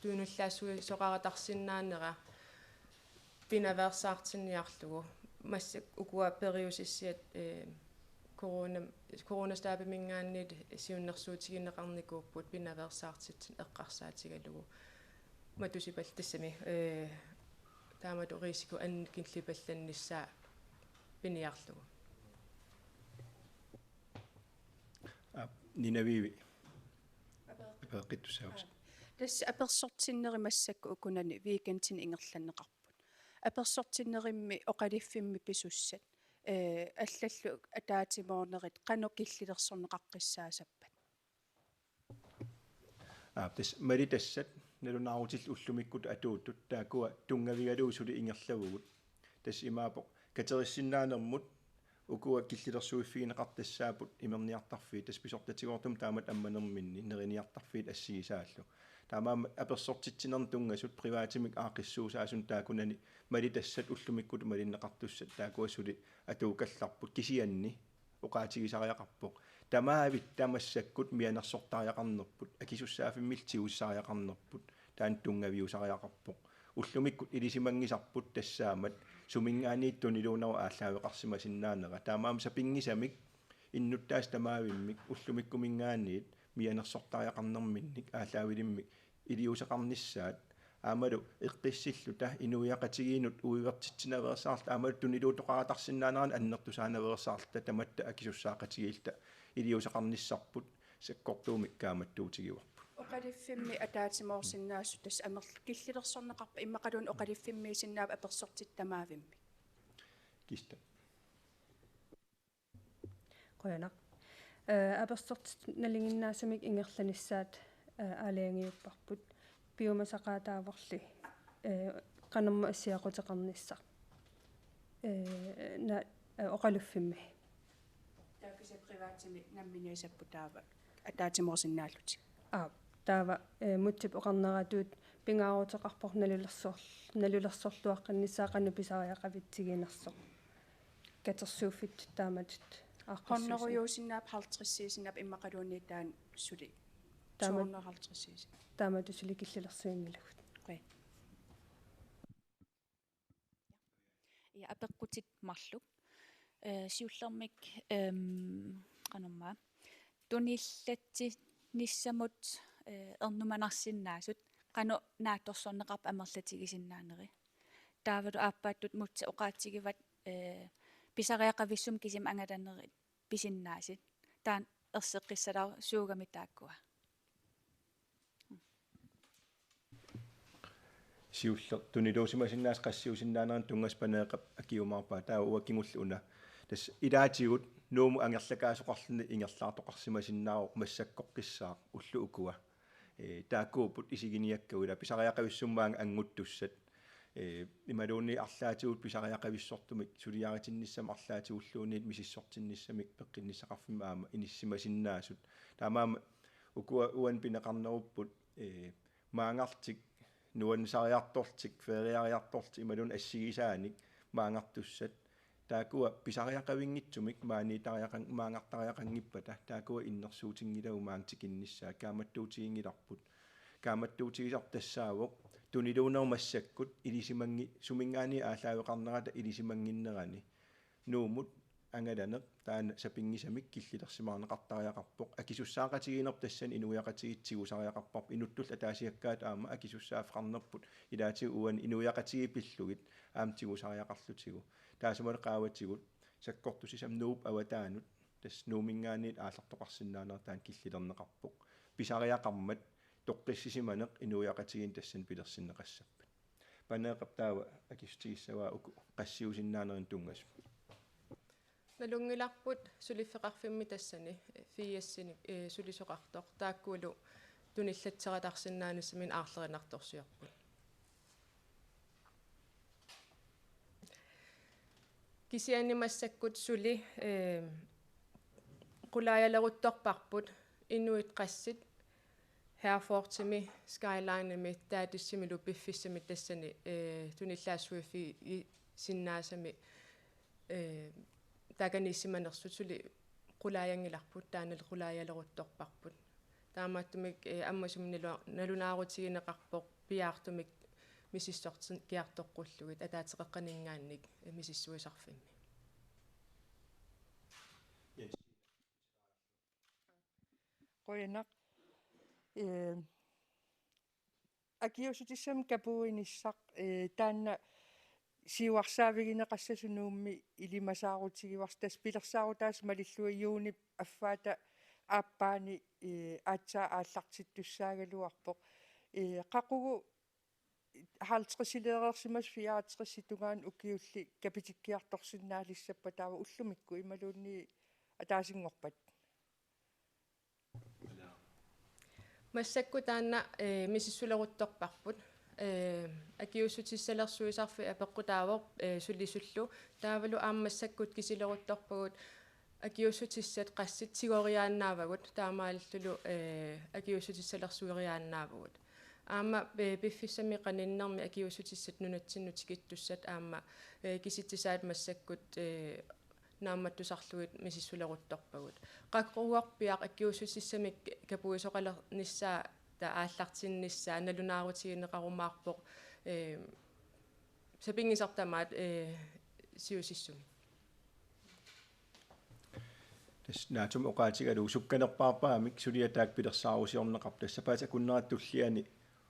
tunillaassuisoqaratarsinnaanera pinaveersaartinniarlugu. Massakkut ukua periusissiat, ee, corona-, coronastabiminngaanniit siunnersuutigineqarnikuupput pinaveersaartitsineq eqqarsaatigalugu. Matusipal-, tassami, ee, taamatut risiko annikillipallannissaa piniarlugu. Aa, Nina Vivi. Apeqqittussaavasi. Aa. Tassa apersortinneri massakkut ukunani weekendini ingerlanneqarput. Apersortinnerimmi oqaluffimmi pisussat, ee, allallu ataatsimoornerit qanoq killilersorneqaqqissaassappat? Aap, tassa malitassat nalunaarutillu ullumikkut atuuttut taakkua tunngavigalugu suli ingerlavugut. Tassa imaappoq katersissinnaanermut ukua killilersuiffigineqartut tassaapput imerniartarfiit, tassa pisortatigoortumik taamatut ammanerminni neriniartarfiit assigisaallu. Taamaammat apersortitsinermut tunngasut privatimik aaqqissuusaasunut taakkunani malitassat ullumikkut malinneqartussat taakkua suli atuukkallarput, kisianni oqaatigisariaqarpoq: Tamaavitta massakkut mianersortariaqarnerput, akisussaaffimmillu tigusisariaqarnerput, taanna tunngaviusariaqarpoq. Ullumikkut ilisimanngisarput tassaammat suminngaanniit tuniluunnerup aallaaveqarsimasinnaanera. Taamaammat sapinngisamik innuttaasut tamaavimmik ullumikkuminngaanniit mianersortariaqarnerminnik aallaavilimmik iliuuseqarnissaat, aammalu eqqissilluta inuiaqatigiinnut uivertitsinaveersaarluta aammalu tuniluuttoqaratarsinnaaneranut annertusaanaveersaarluta tamatta akisussaaqatigiilluta iliuuseqarnissarput sakkortuumik kaammattuutigivarput. Oqaluffimmi ataatsimoorsinnaasut tassa amerl-, killilersorneqarpat immaqaluunniit oqaluffimmiisinnaava apersortitat tamaavimmik? Kista. Qujanaq. Ee, apersortitat nalinginnaasumik ingerlanissaat, ee, aalajangiupparput. Piumasaqaataavorli, ee, qanormi assiaquteqarnissaq. Ee, na-, ee, oqaluffimmi. Taava kisianni privatimi namminiissapput taava ataatsimoorsinnaallutik. Aap, taava, ee, Mutsip oqarneratut pingaaruteqarpoq nalulersor-, nalulersorluaqqinnissaa qanoq pisariaqavitsiginersoq. Katersuuffittut taamatut aaqqissuussineq. Hundredejuusinnaapput, halvtredsiusinnaapput immaqaluunniit taanna suli. Taama-, to hundrede og halvtredsiusinnaapput. Taamatut suli killilersuinngilagut. Okay. Ja, apeqqutit marluk. Ee, siullermik, ehm, qanormaa. Tunillatsinissamut, ee, ernumanarsinnaasut qanoq naatsorsorneqarpat amerlatigisinnaaneri. Taavalu aappaattut Mutsi oqaatigivat, ee, pisariaqavissumik kisimi angalanerit pisinnaasut. Taanna erseqqissalaarsuugami taakkua. Siulleq tuniluusimasinnaasut qassiusinnaanerannut tunngasut Paneeqqap akiumaarpaa, taava uanga kingulleq una. Tassa ilaatigut Nuummut angerlakaasoqarluni ingerlaartoqarsimasinnaavoq massakkoqqissaaq ulloq ukua. Ee, taakkuupput isiginiakkagut, ila pisariaqavissumik maanga annguttussat. Ee, imaluunniit arlaatigut pisariaqavissortumik suliaritinnissamik arlaatigulluunniit misissortinnissamik peqqinnissaqarfimmik aamma inissisimasinnaasut. Taamaammat ukua uani pineqarnerupput, ee, maanngartik, nuannisariartortik, feriariartortik imaluunniit assigisaanik maanngartussat. Taakkua pisariaqavinngitsumik maaniittariaqan-, maanngartariaqanngippata, taakkua innersuutinngilagut maanga tikinnissaat, kaammattuutiginngilarput. Kaammattuutigisarput tassaavoq tuniluunnerup massakkut ilisimanngi-, suminngaanniit aallaaveqarnerata ilisimannginnerani Nuummut angalaneq taanna sapinngisamik killilersimaarneqartariaqarpoq. Akisussaaqatigiinnerput tassani inuiaqatigiit tigusariaqarparput. Inuttullu ataasiakkaat aamma akisussaaffeqarnerput, ilaatigut uani inuiaqatigiit pillugit aamma tigusariaqarlutigu. Taassumalu qaavatigut sakkortussat sisamat Nuup avataanut tassa Nuumminngaanniit aallartoqarsinnaanera taanna killilerneqarpoq. Pisariaqarmat toqqissisimaneq inuiaqatigiinni tassani pilersinneqassappat. Paneeqqap taava akissutigissavaa uku qassiusinnaaneranut tunngasut. Nalunngilarput suliffeqarfimmi tassani, ee, firsinik, ee, sulisoqartoq, taakkulu tunillatseratarsinnaanissaminnik aarlerinartorsiorput. Kisianni massakkut suli, ee, qulaajaleruttorparput inuit qassit Herforthimi, Skylinemi, Datisimilu piffissami tassani, ee, tunillaassuiffigisinnaasami, ee, taakaniissimanersut suli qulaajanngilarput, taannalu qulaajaleruttorparput. Taamaattumik, ee, ammasumik nalu-, nalunaarutigineqarpoq piaartumik misissortikkiartoqqullugit ataaseqeqqaninngaanniit, ee, misissuisarfimmi. Qujanaq. Ee, akiuussutissamik kapuuinissaq, ee, taanna siuarsaavigineqassasoq Nuummi ilimasaarutigivarsi, tassa pilersaarutaasut malillugit juunip affaata aappaani, ee, aatsaat aallartittussaagaluarpoq. Ee, qaqugu halvtredsileereersimasoq fireoghalvtredsip tungaanut ukiulli kapitikkiartorsinnaalissappata, taava ullumikkut imaluunniit ataasinngorpat? Massakkut taanna, eh, misissuleruttorparput. Eh, akiuussutissalersuisarfik apeqqutaavoq, eh, sulisullu. Taavalu aamma massakkut kisileruttorpagut akiuussutissat qassit tigoriaannaavagut, taamaalillulu, eh, akiuussutissalersueriaannaavagut. Aamma, eh, piffissami qaninnermi akiuussutissat nunatsinnut tikittussat aamma, eh, kisitsisaat massakkut, eh, naammattusarlugit misissuleruttorpagut. Qaqugorpiaq akiuussutissamik kapuisoqalernissaa, taava aallartinnissaa nalunaarutigineqarumaarpoq, eh, sapinngisaq tamaat, eh, siusissumik. Tassa Naatsumik oqaatigalugu sukkanerpaarpaamik suliaq taakku pilersaarusiorneqarput, tassa sapaatip akunnerata tulliani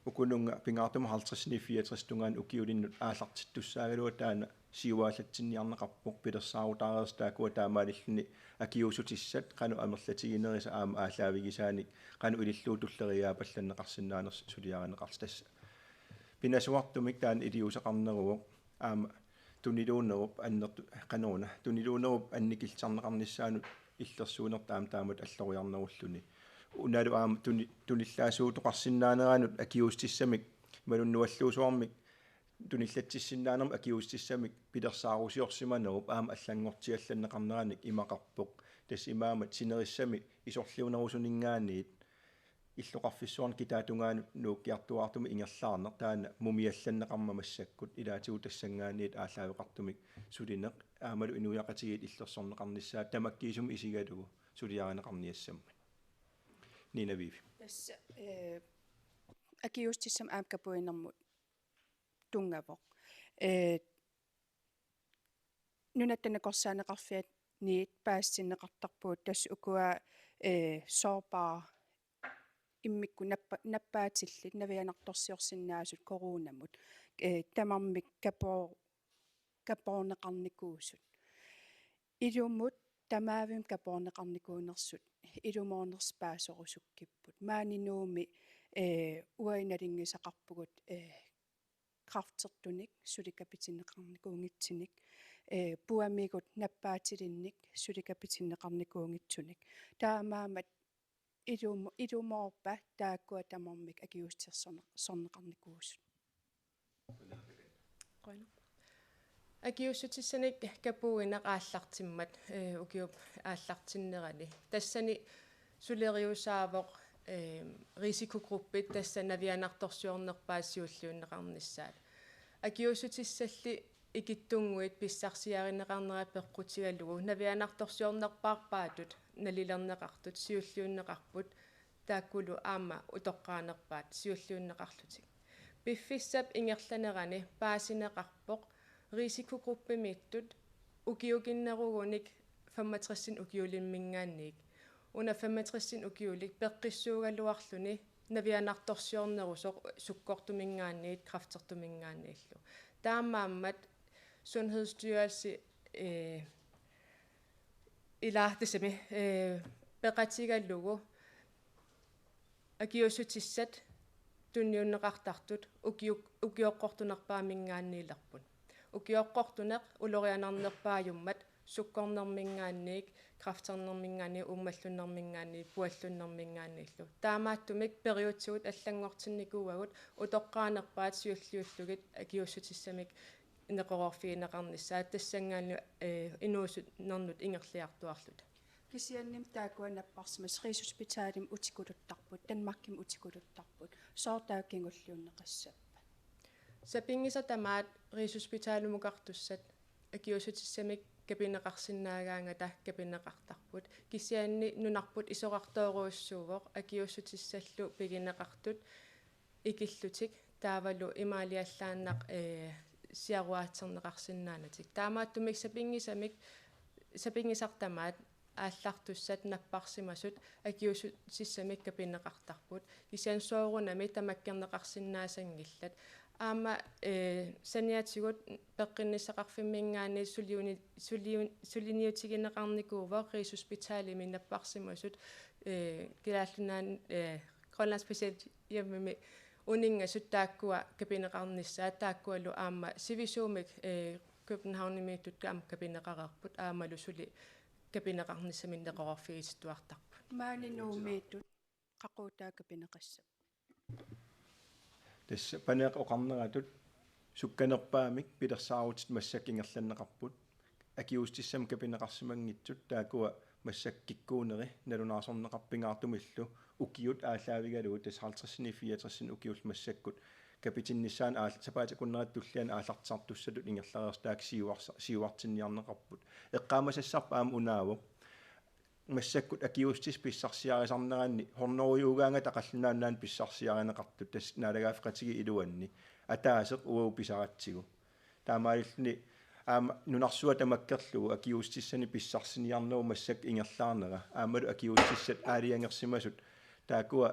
ukununnga pingaartumik halvtredsinik fireogtresip tungaanut ukiulinnut aallartittussaagaluaq, taanna siuaasatsinniarneqarpoq pilersaarutaareersut taakkua, taamaalilluni akiuussutissat qanoq amerlatiginerisa aamma aallaavigisaanik qanoq ilillugu tulleriiaapallanneqarsinnaanersoq suliarineqartoq. Tassa pinasuartumik taanna iliuuseqarneruvoq, aamma tuniluunnerup annertu-, qanoruna, tuniluunnerup annikillisarneqarnissaanut illersuinertut aamma taamatut alloriarnerulluni. Unalu aamma tuni-, tunillaasuutoqarsinnaaneranut akiuussutissamik, imaluunniit nualluusuarmik tunillatsissinnaanermut akiuussutissamik pilersaarusiorsimanerup aamma allanngortiallanneqarneranik imaqarpoq. Tassa imaammat sinerissami isorliunerusuninngaanniit illoqarfissuarni kitaatungaanut nuukkiartuaartumik ingerlaarneq, taanna mumiallanneqarmat massakkut, ilaatigut tassanngaanniit aallaaveqartumik sulineq aammalu inuiaqatigiit illersorneqarnissaat tamakkiisumik isigalugu suliarineqarniassammat. Nina Vivi. Tassa, eh, akiuussutissamik aamma kapuinermut tunngavoq. Eh, Nunatta Nakorsaaneqarfianiit paasitinneqartarpugut, tassa ukua, eh, sårbare immikkut nappa-, nappaatillit navianartorsiorsinnaasut coronamut, eh, tamarmik kapoo-, kapoorneqarnikuusut. Ilumut tamavimmik kapoorneqarnikuunersut ilumoornersut paaserusukkipput. Maani Nuummi, eh, uagut nalunngisaqarpugut, eh, kræftertunik suli kapitinneqarnikuunngitsunik, eh, puamigut nappaatilinnik suli kapitinneqarnikuunngitsunik. Taamaammat ilumo-, ilumoorpat taakkua tamarmik akiuussutissorne-, -sorneqarnikuusut. Qujanaq. Akiuussutissanik kapuineq aallartimmat, eh, ukiup aallartinnerani. Tassani suleriusaavoq, eh, risikogruppit, tassa navianartorsiornerpaat siulliunneqarnissaat. Akiuussutissalli ikittunnguit pissarsiarineqarnerat peqqutigalugu navianartorsiornerpaarpaatut nalilerneqartut siulliunneqarput, taakkulu aamma utoqqaanerpaat siulliunneqarlutik. Piffissap ingerlanerani paasineqarpoq risikogruppimiittut ukiukinnerugunik femogtresinik ukiulimminngaanniit. Una femogtresinik ukiulik peqqissuugaluarluni navianartorsiornerusoq sukkortuminngaanniit kræftertuminngaanniillu. Taamaammat Sundhedsstyrelse, eh, ilaa tassami, eh, peqatigalugu akiuussutissat tunniunneqartartut ukiu-, ukioqqortunerpaaminngaanniilerput. Ukioqqortuneq ulorianarnerpaajummat sukkornerminngaanniit, kræfternerminngaanniit, uummallunnerminngaanniit, puallunnerminngaanniillu. Taamaattumik periutsigut allanngortinnikuuagut utoqqaanerpaat siulliullugit akiuussutissamik neqeroorfigineqarnissaat tassanngaanniit, eh, inuusunnernut ingerliartuarluta. Kisiannimi taakkua napparsimasut Rigshospitalimi utikuluttarput, Danmarkimi utikuluttarput. Sooq taakku kingulliunneqassappat? Sapinngisaq tamaat Rigshospitalimukartussat akiuussutissamik kapineqarsinnaagaangata kapineqartarput. Kisianni nunarput isorartoorujussuuvoq akiuussutissallu pigineqartut ikillutik taavalu imaaliallaannaq, eh, siaruaatserneqarsinnaanatik. Taamaattumik sapinngisamik, sapinngisaq tamaat aallartussat napparsimasut akiuussutissamik kapineqartarput. Kisianni soorunami tamakkerneqarsinnaasanngillat. Aamma, eh, saniatigut peqqinnissaqarfimminngaanniit suliuni-, suliun-, suliniutigineqarnikuuvoq Rigshospitalimi napparsimasut, eh, Kalaallit Nunaanni, eh, Grønlands Patienthjemimi uninngasut taakkua kapineqarnissaat, taakkualu aamma sivisuumik, eh, Københavnimiittut aamma kapineqareerput, aammalu suli kapineqarnissamik neqeroorfigitittuartarput. Maani Nuummiittut. Qaqugu taakku pineqassappat? Tassa Paneeqqap oqarneratut sukkanerpaamik pilersaarutit massakkut ingerlanneqarput. Akiuussutissami kapineqarsimanngitsut taakkua massakkut kikkuuneri nalunaarsorneqarput pingaartumillu ukiut aallaavigalugit, tassa halvtredsinik fireogtresinit ukiullu massakkut kapitinnissaannut aal-, sapaatip akunnerata tulliani aallartisartussatut ingerlareersut taakku siuarsa-, siuartinniarneqarput. Eqqaamasassarput aamma unaavoq. Massakkut akiuussutissat pissarsiarisarneranni hundredejuugaangata qallunaat nunaanni pissarsiarineqartut, tassa naalagaaffeqatigiit iluanni, ataaseq uagut pisaratsigu. Taamaalilluni aamma nunarsuaq tamakkerlugu akiuussutissanik pissarsiniarnerup massakkut ingerlaarnera, aammalu akiuussutissat aalajangersimasut taakkua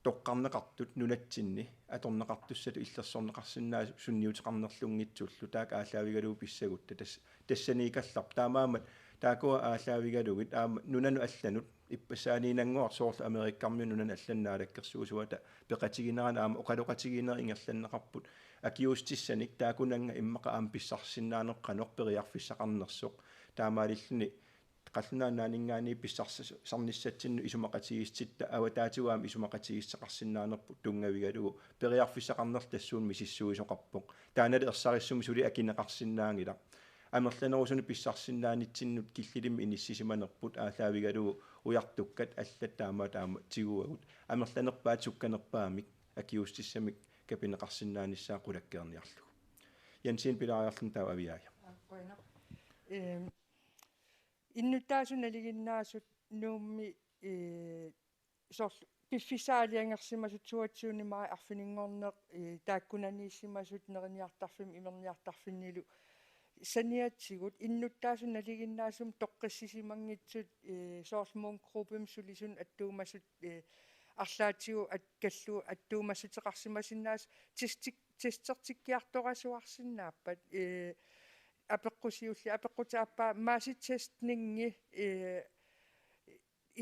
toqqarneqartut nunatsinni atorneqartussatut illersorneqarsinnaasut sunniuteqarnerlunngitsullu, taakku aallaavigalugit pissagutta, tas-, tassaniikallarput. Taamaammat taakkua aallaavigalugit aamma nunanut allanut, ippassaaniinnannguaq soorlu Amerikkarmiut nunanut allanut naalakkersuisuata peqatiginerani aamma oqaloqatigiinnerit ingerlanneqarput. Akiuussutissanik taakkunannga immaqa aamma pissarsisinnaaneq qanoq periarfissaqarnersoq. Taamaalilluni qallunaat nunaanninngaanniit pissarsisarnissatsinnut isumaqatigiissutitta avataatigut aamma isumaqatigiissuteqarsinnaanerput tunngavigalugu periarfissaqarnerlu tassuuna misissuisoqarpoq. Taannalu ersarissumik suli akineqarsinnaanngilaq. Amerlanerusunut pissarsisinnaanitsinnut killilimmik inissisimanerput aallaavigalugu ujartukkat allat taama taama tiguagut. Amerlanerpaat sukkanerpaamik akiuussutissamik kapineqarsinnaanissaa qulakkeerniarlugu. Jensiinit pilaariarluni taava Aviaaja. Qujanaq. Ehm, innuttaasut nalinginnaasut Nuummi, eh, soorlu piffissaq aalajangersimasut, toogtyvende maj arfininngorneq, eh, taakkunaniissimasut neriniartarfimmi imerniartarfinnilu saniatigut innuttaasut nalinginnaasumik toqqissisimanngitsut, eh, soorlu Munk Gruppemi sulisunut attuumasut, eh, arlaatigut at-, kallugu attuumassuteqarsimasinnaasut testik-, testertikkiartorasuarsinnaappat, eh, apeqqusiulli-, apeqqutit aappaa massetestningi, eh,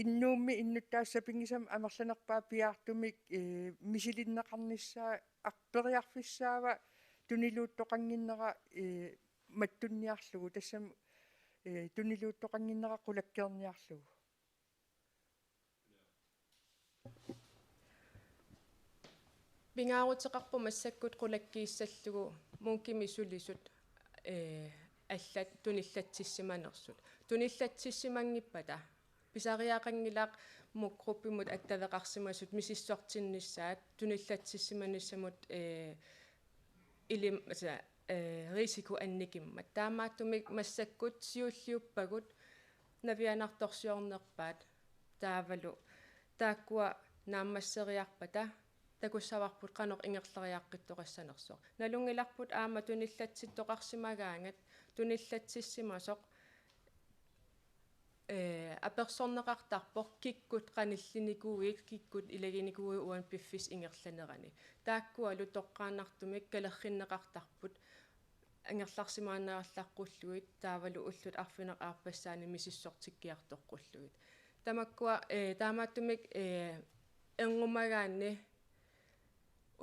Nuummi innuttaasut sapinngisamik amerlanerpaat piaartumik, eh, misilinneqarnissaa ar-, periarfissaava tuniluuttoqannginnera, eh, mattunniarlugu, tassami, eh, tuniluuttoqannginnera qulakkeerniarlugu. Pingaaruteqarpoq massakkut qulakkiissallugu Munkimi sulisut, eh, allat tunillatsissimanersut. Tunillatsissimanngippata pisariaqanngilaq Munk Gruppimut attaveqarsimasut misissortinnissaat tunillatsissimanissamut, eh, ilim-, altså, eh, risiko annikimmat. Taamaattumik massakkut siulliuppagut navianartorsiornerpaat taavalu taakkua naammasseriarpata takussavarput qanoq ingerlariaqqittoqassanersoq. Nalunngilarput aamma tunillatsittoqarsimagaangat tunillatsissimasoq, eh, apersorneqartarpoq kikkut qanillinikuuit, kikkut ilaginikuuit uani piffissap ingerlanerani. Taakkualu toqqaannartumik kalerrinneqartarput angerlarsimaannarallarqullugit taavalu ullut arfineq-aappassaanik misissortikkiartoqqullugit. Tamakkua, eh, taamaattumik, eh, ernumagaanni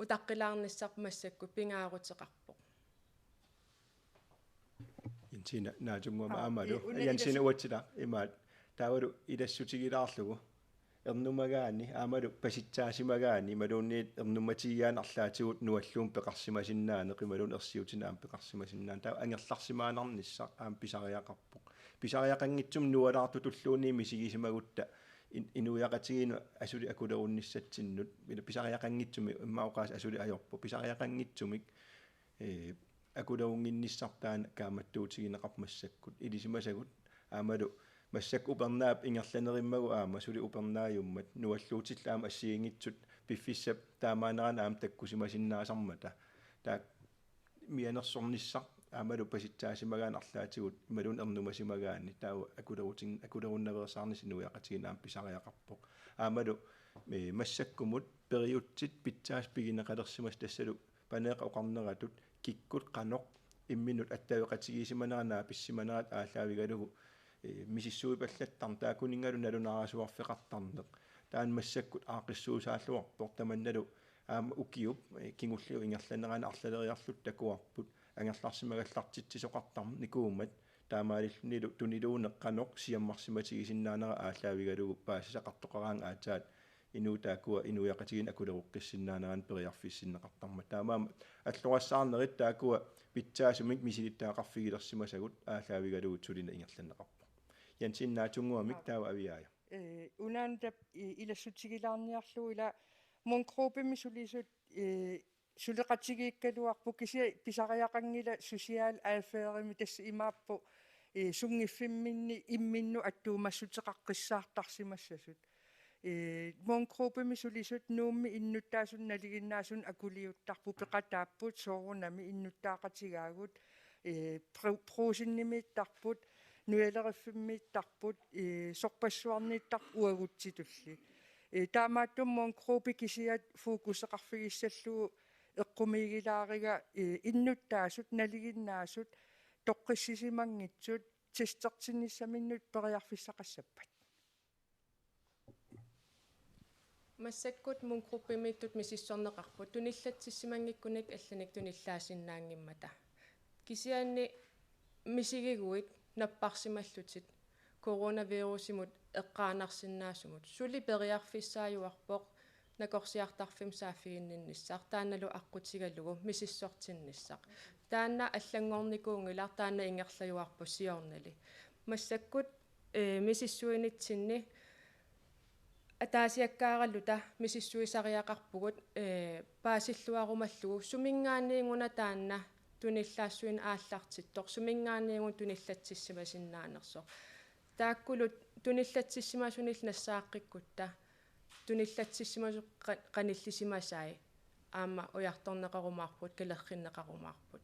utaqqilaarnissaq massakkut pingaaruteqarpoq. Jensiina naatsunnguama. Aa, aammalu. Ii, una Jensiina ilas- uatsila imaat. Taavalu ilassutigilaarlugu. Ernumagaanni, aammalu pasitsaasimagaanni, imaluunniit ernummatigigaanni arlaatigut nualluummik peqarsimasinnaaneq, imaluunniit ersiutinik aamma peqarsimasinnaaneq. Taava angerlarsimaannarnissaq aamma pisariaqarpoq. Pisariaqanngitsumik nualaartutulluunniit misigisimagutta in-, inuiaqatigiinnut asuli akulerunnissatsinnut, ila pisariaqanngitsumik, immaqa oqaaseq asuli ajorpoq, pisariaqanngitsumik, ee, akulerunnginnissaq taanna kaammattuutigineqarpoq massakkut. Ilisimasagut aammalu massakkut upernaap ingerlanerimmagu aamma suli upernaajummat nualluutillu aamma assigiinngitsut piffissap taamaanerani aamma takkusimasinnaasarmata. Taakku mianersornissaq aammalu pasitsaasimagaanni arlaatigut imaluunniit ernumasimagaanni taava akulerutin-, akulerunnaveersaarnissaq inuiaqatigiinnut aamma pisariaqarpoq. Aammalu, ee, massakkumut periutsit pitsaasut pigineqalersimasut tassalu Paneeqqap oqarneratut kikkut qanoq imminnut attaveqatigiissimanerat naapissimanerat aallaavigalugu, ee, misissuipallattarneq taakkuninngalu nalunaarasuarfeqartarneq. Taanna massakkut aaqqissuussaalluarpoq tamannalu aamma ukiup, ee, kingulliup ingerlanerani arlaleriarluta takuarput angerlarsimagallartitsisoqartarnikuummat taamaalillunilu tuniluunneq qanoq siammarsimatigisinnaanera aallaavigalugu paasisaqartoqaraangat aatsaat inuit taakkua inuiaqatigiinni akuleruqqissinnaanerannik periarfissinneqartarmata. Taamaammat allorassaarnerit taakkua pitsaasumik misilittagaqarfigilersimasagut aallaavigalugu sulineq ingerlanneqarpoq. Jensen, naatsunnguamik, taava Aviaaja. Eh, unaanutap i-, ilassutigilaarniarlugu ila Mungruppimi sulisut, eh, suleqatigiikkaluarput, kisianni pisariaqanngilaq social affairimik, tassa imaappoq, eh, sunngiffimminni imminnut attuumassuteqaqqissaartarsimassasut. Eh, Mungruppimi sulisut Nuummi innuttaasut nalinginnaasut akuliuttarput, peqataapput, soorunami innuttaaqatigaagut, eh, Bru-, Brugsenimiittarput, Nujaleriffimmiittarput, eh, sorpassuarniittarput uagutsitulli. Eh, taamaattumik Mungruppip kisiat fokuseqarfigissallugu eqqumiigilaariga, eh, innuttaasut nalinginnaasut toqqissisimanngitsut testertinnissaminnut periarfissaqassappat. Massakkut Mungruppimiittut misissorneqarput tunillatsissimanngikkunik allanik tunillaasinnaanngimmata. Kisianni misigiguit napparsimallutit coronavirusimut eqqaanarsinnaasumut suli periarfissaajuarpoq nakorsiartarfimmik saaffiginninnissaq, taannalu aqqutigalugu misissortinnissaq. Taanna allanngornikuunngilaq, taanna ingerlajuarpoq siornali. Massakkut, eh, misissuinitsinni ataasiakkaaraluta misissuisariaqarpugut, eh, paasilluarumallugu suminngaanniit-una taanna tunillaassuineq aallartittoq, suminngaanniit-una tunillatsissimasinnaanersoq. Taakkulu tunillatsissimasunillu nassaaqqikkukkutta tunillatsissimasut qa-, qanillisimasai aamma ujartorneqarumaarput, kalerrinneqarumaarput.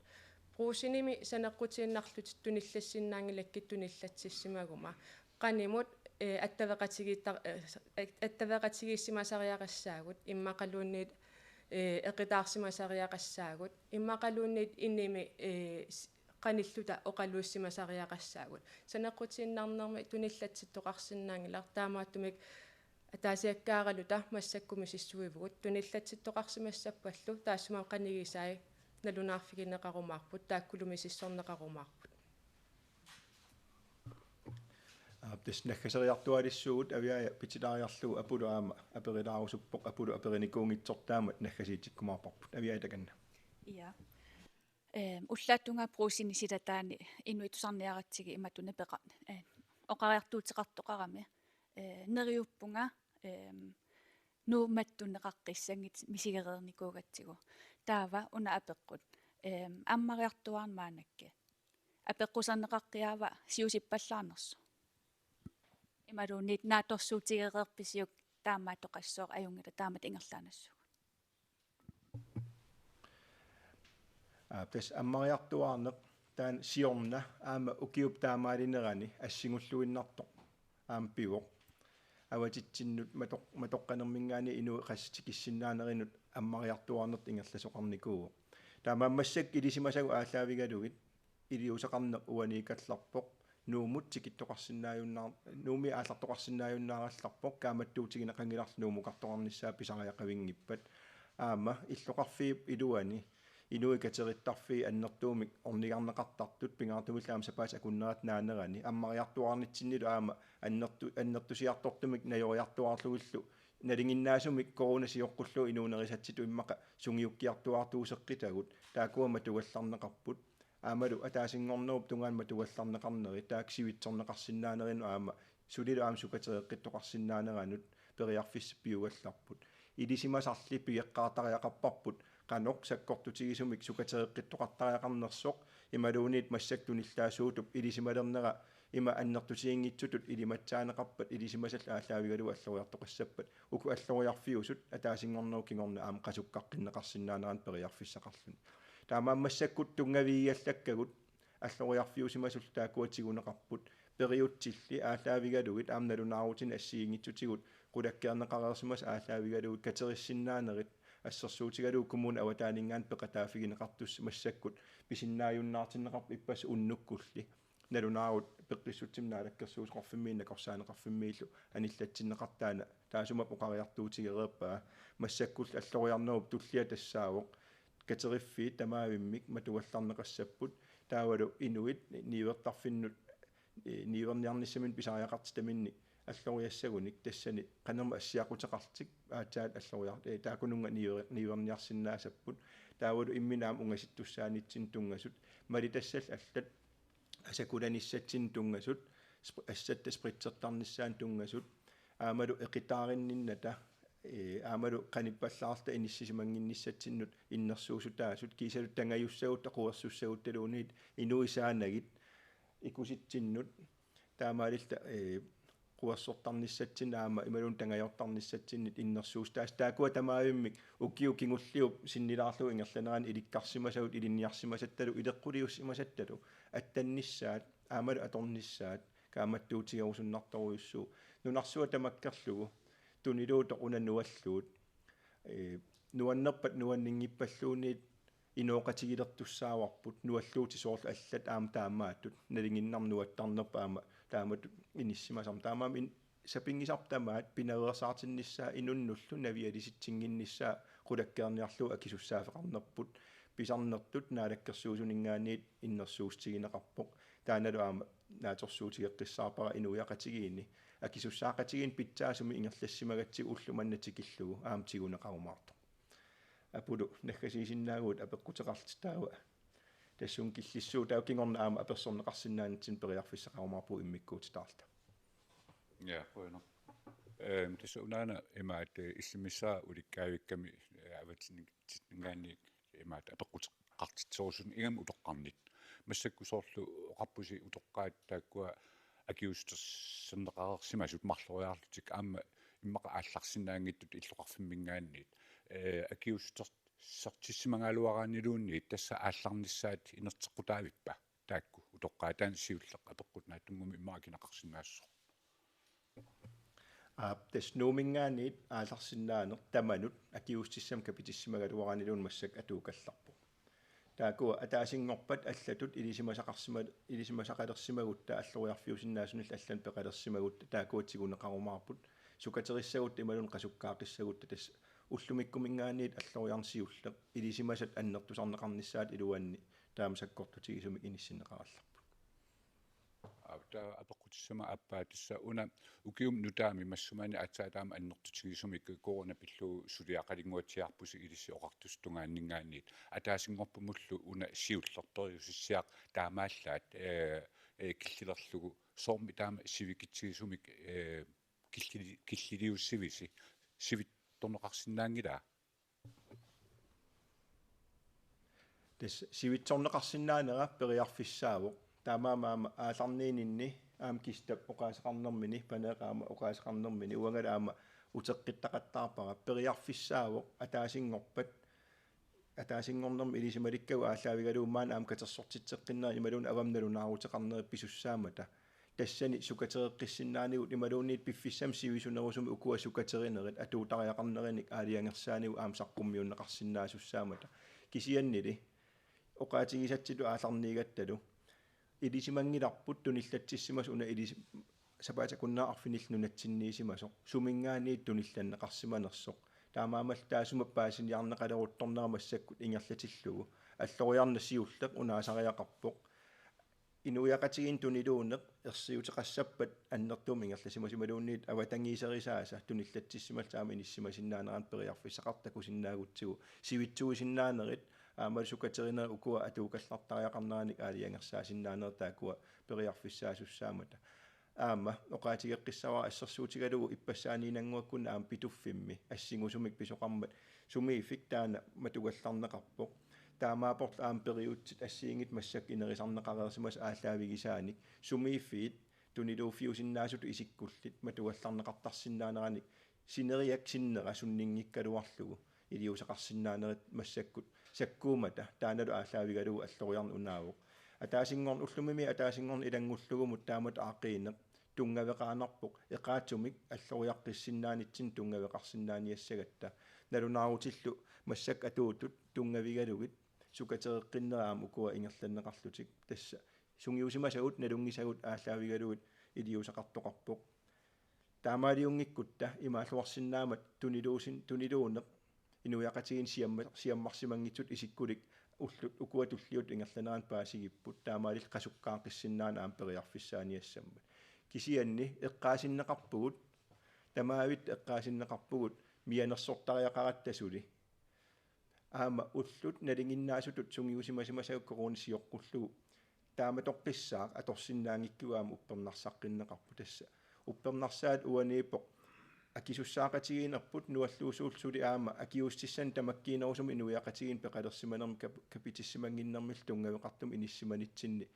Brugsenimi saneqqutiinnarlutit tunillassinnaanngilakkit tunillatsissimaguma. Qanimut, eh, attaveqatigiittar-, eh, attaveqatigiissimasariaqassaagut, immaqaluunniit, eh, eqitaarsimasariaqassaagut, immaqaluunniit inimi, eh, s-, qanilluta oqaluussimasariaqassaagut. Saneqqutiinnarnermi tunillatsittoqarsinnaanngilaq, taamaattumik ataasiakkaaraluta massakkut misissuivugut, tunillatsittoqarsimassappallu taassuma qanigisai nalunaarfigineqarumaarput, taakkulu misissorneqarumaarput. Aap, tassa naggaseriartuaalissuugut, Aviaaja pitilaariarlugu Apulu aamma aperilaarusuppoq, Apulu aperinikuunngitsoq, taama naggasiitikkumaarparput. Aviaaja, takanna. Ja. Ehm, ullaap tungaa Brugsenip silataani inuit tusarniaratsigit imatut napeqa-, eh, oqariartuuteqartoqarami, eh, neriuppunga, ehm, Nuup mattunneqaqqissanngitsoq misigereernikuugatsigu. Taava una apeqqut, ehm, ammariartuaarneq maannakkut. Apeqquserneqaqqiaava siusippallaarnersoq? Imaluunniit naatsorsuutigereerpisiuk taamaattoqassooq, ajunngilaq taamatut ingerlaannassuugut? Aa, tassa ammariartuaarneq taanna siorna aamma ukiup taamaalinerani assigulluinnartoq aamma pivoq. Avatitsinnut matoq-, matoqqanerminngaanniit inuit qassit tikissinnaanerinut ammariartuaarneq ingerlasoqarnikuuvoq. Taamaammat massakkut ilisimasagut aallaavigalugit iliuuseqarneq uaniikkallarpoq. Nuummut tikittoqarsinnaajunnaar-, Nuummi aallartoqarsinnaajunnaarallarpoq, kaammattuutigineqanngilarlu Nuummukartoqarnissaa pisariaqavinngippat. Aamma illoqarfiup iluani inuit katerittarfiit annertuumik ornigarneqartartut, pingaartumillu aamma sapaatip akunnerata naanerani, ammariartuaarnitsinnilu aamma annertu-, annertusiartortumik najoriartuaarlugillu, nalinginnaasumik corona sioqqullugu inuunerisatsitut immaqa sungiukkiartuaartuuseqqitagut, taakkua matugallarneqarput. Aammalu ataasinngornerup tungaanut matugallarneqarneri, taakku sivitsorneqarsinnaanerinut aamma sulilu aamma sukatereqqittoqarsinnaaneranut periarfissat piugallarput. Ilisimasarli pigeqqaartariaqarparput qanoq sakkortutigisumik sukatereqqittoqartariaqarnersoq, imaluunniit massakkut tunillaassuutup ilisimalernera ima annertutiginngitsutut ilimatsaaneqarpat, ilisimasallu aallaavigalugu alloriartoqassappat, uku alloriarfiusut ataasinngornerup kingorna aamma qasukkaqqinneqarsinnaaneranut periarfissaqarluni. Taamaammat massakkut tunngavigiallakkagut alloriarfiusimasullu taakkua tiguneqarput, periutsilli aallaavigalugit aamma nalunaarutinik assigiinngitsutigut qulakkeerneqareersimasut aallaavigalugit katerissinnaanerit assersuutigalugu kommunip avataaninngaanniit peqataaffigineqartussat massakkut pisinnaajunnaartinneqarput ippassaq unnukkulli. Nalunaarut peqqissutsimik naalakkersuisoqarfimmiinnik nakorsaaneqarfimmiillu anillatsinneqartoq taanna taassuma oqariartuutigereerpaa. Massakkullu alloriarnerup tullia tassaavoq kateriffiit tamaavimmik matugallarneqassapput, taavalu inuit niuertarfinnut, eh, niuerniarnissaminnik pisariaqartitaminnik alloriassagunik, tassani qanerma assiaquteqarlutik aatsaat alloriar-, eh, taakkununnga niuer-, niuerniarsinnaasapput, taavalu imminut aamma ungasittussaanitsinnut tunngasut, malitassallu allat asakulanissatsinnut tunngasut, sp-, assatta spritsertarnissaannut tunngasut, aammalu eqitaarinninnata, eh, aammalu qanippallaarluta inissisimannginnissatsinnut innersuussutaasut, kiisalu tangajussagutta quersussaguttaluunniit inuit saanagit ikusitsinnut, taamaalilluta, eh, quersortarnissatsinnut aamma imaluunniit tangajortarnissatsinnut innersuussutaasut, taakkua tamaavimmik ukiut kingulliit sinnilaarlugit ingerlaneranni ilikkarsimasagut ilinniarsimasattalu ileqquliussimasattalu attannissaat aammalu atornissaat kaammattuutigerusunnartorujussuuvoq. Nunarsuaq tamakkerlugu tuniluuttoq una nualluut, eh, nuannerpat nuanninngippalluunniit inooqatigilertussaavarput, nualluutit soorlu allat aamma taamaattut, nalinginnarmik nuattarnerput aamma taamatut inissimasarmata. Taamaammat in-, sapinngisarput tamaat pinaveersaartinnissaa inunnullu navialisitsinnginnissaa qulakkeerniarlugu akisussaaffeqarnerput, pisarnertut naalakkersuisuninngaanniit innersuussutigineqarpoq. Taannalu aamma naatsorsuutigeqqissaarpara inuiaqatigiinni, akisussaaqatigiinni pitsaasumik ingerlassimagatsigu ulloq manna tikillugu aamma tiguneqarumaartoq. Apulu naggasiisinnaaguit apeqquteqarlutit taava. Tassunga killissuup taava kingorna aamma apersorneqarsinnaanitsinni periarfissaqarumaarpugut immikkuutitaarluta. Ja, qujanaq. Ehm, tassa unaana imaat, eh, illimmissaa ulikkaavikkami, eh, avatanniit-, -tinninngaanniit imaat apeqquteqartitsisorusunneq ingammik utoqqarnit. Massakkut soorlu oqarpusi utoqqaat taakkua akiuussuterneqareersimasut marloriarlutik aamma immaqa aallarsinnaanngitsut illoqarfimminngaanniit. Eh, akiuussuter-, -sertissimagaluaraanniluunniit tassa aallarnissaat inerteqqutaavippa taakku utoqqaat, taanna siulleq apeqqut naatsunnguamik immaqa akineqarsinnaassaaq. Aap, tassa Nuumminngaanniit aallarsinnaaneq tamanut akiuussutissamik kapitissimagaluaraanniluunniit massakkut atuukkallarpoq. Taakkua ataasinngorpat allatut ilisimasaqarsima-, ilisimasaqalersimagutta alloriarfiusinnaasunillu allanut peqalersimagutta taakkua tiguneqarumaarput, sukaterissagutta imaluunniit qasukkaaqqissagutta, tassa ullumikkuminngaanniit alloriarneq siulleq ilisimasat annertusarneqarnissaata iluanni taama sakkortutigisumik inissinneqarallarput. Aap, taava apeqqutissama aappaa tassa una ukiumi nutaami massakkut maani aatsaat taama annertutigisumik, corona pillugu suliaqalinnguatsiarpusi ilissi oqartussat tungaanninngaanniit, ataasinngorpumullu una siulleq periusissiaq taamaallaat, eh, eh, killilerlugu, soormi taama sivikitsigisumik, eh, killili-, killiliussivisi, sivitsorneqarsinnaanngilaa? Tassa sivitsorneqarsinnaanera periarfissaavoq. Taamaammat aamma aallarniininni aamma Kistap oqaaseqarnermini, Paneeq aamma oqaaseqarnermini, uangalu aamma uteqqittaqattaarpara, periarfissaavoq ataasinngorpat, ataasinngornermi ilisimalikkagut aallaavigalugu maani aamma katersortitseqqinnerit imaluunniit avammut nalunaaruteqarnerit pisussaammata, tassani sukatereqqissinnaanigut imaluunniit piffissami sivisunerusumi ukua sukaterinerit atuutariaqarnerinik aalajangersaanigut aamma saqqummiunneqarsinnaasussaammata. Kisiannili oqaatigisatsitut aallarniigattalu ilisimanngilarput tunillatsissimasut una ilis-, sapaatip akunnera arfinillit nunatsinniisimasoq, suminngaanniit tunillanneqarsimanersoq. Taamaammallu taassuma paasiniarneqaleruttornera massakkut ingerlatillugu alloriarneq siulleq unaasariaqarpoq. Inuiaqatigiinni tuniluunneq ersiuteqassappat annertuumik ingerlasimasoq imaluunniit avatangiiserisaasa tunillatsissimallutik aamma inissimasinnaaneranik periarfissaqartoq takusinnaagutsigu, sivitsuisinnaanerit aammalu sukaterinerit ukua atuukallartariaqarneranik aalajangersaasinnaanerit taakkua periarfissaasussaammata. Aamma oqaatigeqqissavara assersuutigalugu ippassaaniinnannguakkunni aamma Pituffimmi assingusumik pisoqarmat sumiiffik taanna matugallarneqarpoq. Taamaapporlu aamma periutsit assigiinngitsut massakkut inerisarneqareersimasut aallaavigisaanik, sumiiffiit tuniluuffiusinnaasutut isikkullit matugallarneqartarsinnaaneranik sineriak sinnera sunninngikkaluarlugu iliuuseqarsinnaanerit massakkut sakkuummata, taannalu aallaavigalugu alloriarneq unaavoq. Ataasinngorn-, ullumimi ataasinngorneq ilanngullugumut taamatut aaqqiineq tunngaveqaannarpoq eqaatsumik alloriaqqissinnaanitsinni tunngaveqarsinnaaniassagatta. Nalunaarutillu massakkut atuutut tunngavigalugit sukatereqqinnerit aamma ukua ingerlanneqarlutik. Tassa sungiusimasagut nalunngisagut aallaavigalugit iliuuseqartoqarpoq. Taamaaliunngikkutta imaalluarsinnaammat tuniluusin-, tuniluunneq inuiaqatigiinni siamma-, siammarsimanngitsutut isikkulik ullut ukua tulliuttut ingerlaneranni paasigipput, taamaalilluta qasukkaaqqissinnaanera aamma periarfissaaniassammat. Kisianni eqqaasinneqarpugut, tamavitta eqqaasinneqarpugut mianersortariaqaratta suli. Aamma ullut nalinginnaasutut sungiusimasimasakkoruni sioqqullugu taamatoqqissaaq atorsinnaanngikkiga aamma uppernarsaqqinneqarpoq tassa. Uppernarsaat uaniippoq akisussaaqatigiinnerput nualluusuullu suli aamma akiuussutissanik tamakkiinerusumik inuiaqatigiinni peqalersimanermi kap-, kapitissimannginnermillu tunngaveqartumik inissimanitsinni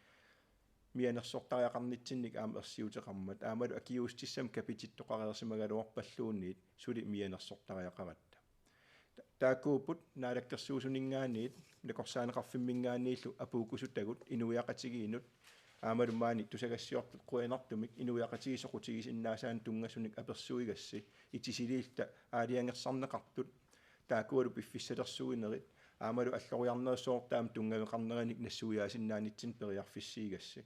mianersortariaqarnitsinnik aamma ersiuteqarmat aammalu akiuussutissamik kapitittoqareersimagaluarpalluunniit suli mianersortariaqaratta. Ta-, taakkuupput naalakkersuisuninngaanniit nakorsaaneqarfimminngaanniillu apuukkusutagut inuiaqatigiinnut aammalu maani tusagassiortut qujanartumik inuiaqatigiit soqutigisinnaasaannut tunngasunik apersuigassi itisiliilluta aalajangersarneqartut taakkualu piffissalersuinerit aammalu alloriarnerit soorlu taama tunngaveqarnerinik nassuiaasinnaanitsinnik periarfissiigassi.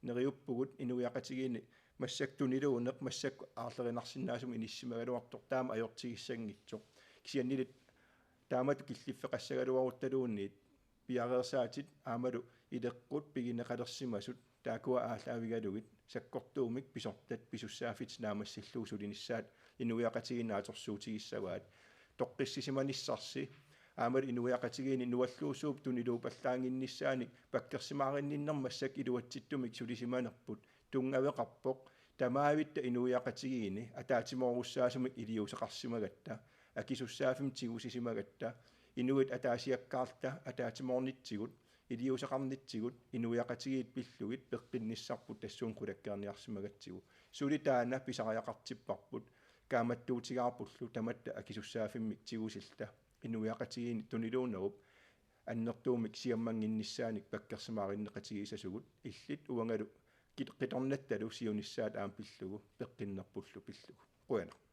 Neriuppugut inuiaqatigiinni massakkut tuniluunneq massakkut aarlerinarsinnaasumik inissimagaluartoq taama ajortigissanngitsoq. Kisiannili taamatut killiffeqassagaluaruttaluunniit piareersaatit aammalu ileqqut pigineqalersimasut taakkua aallaavigalugit sakkortuumik pisortat pisussaaffiit naammassillugu sulinissaat inuiaqatigiinni naatsorsuutigissavaat. Toqqissisimanissarsi aammalu inuiaqatigiinni nualluusuup tuniluuppallaannginnissaanik pakkersimaarinninnermi massakkut iluatsittumik sulisimanerput tunngaveqarpoq tamavitta inuiaqatigiinni ataatsimoorussaasumik iliuuseqarsimagatta, akisussaaffimmik tigusisimagatta, inuit ataasiakkaarluta ataatsimoornitsigut, iliuuseqarnitsigut, inuiaqatigiit pillugit peqqinnissarput tassuuna qulakkeerniarsimagatsigu. Suli taanna pisariaqartipparput, kaammattuutigaarpullu tamatta akisussaaffimmik tigusilluta, inuiaqatigiinni tuniluunnerup annertuumik siammannginnissaanik pakkersimaarinneqatigiissasugut, illit uangalu kit-, qitornattalu siunissaat aamma pillugu, peqqinnerpullu pillugu. Qujanaq.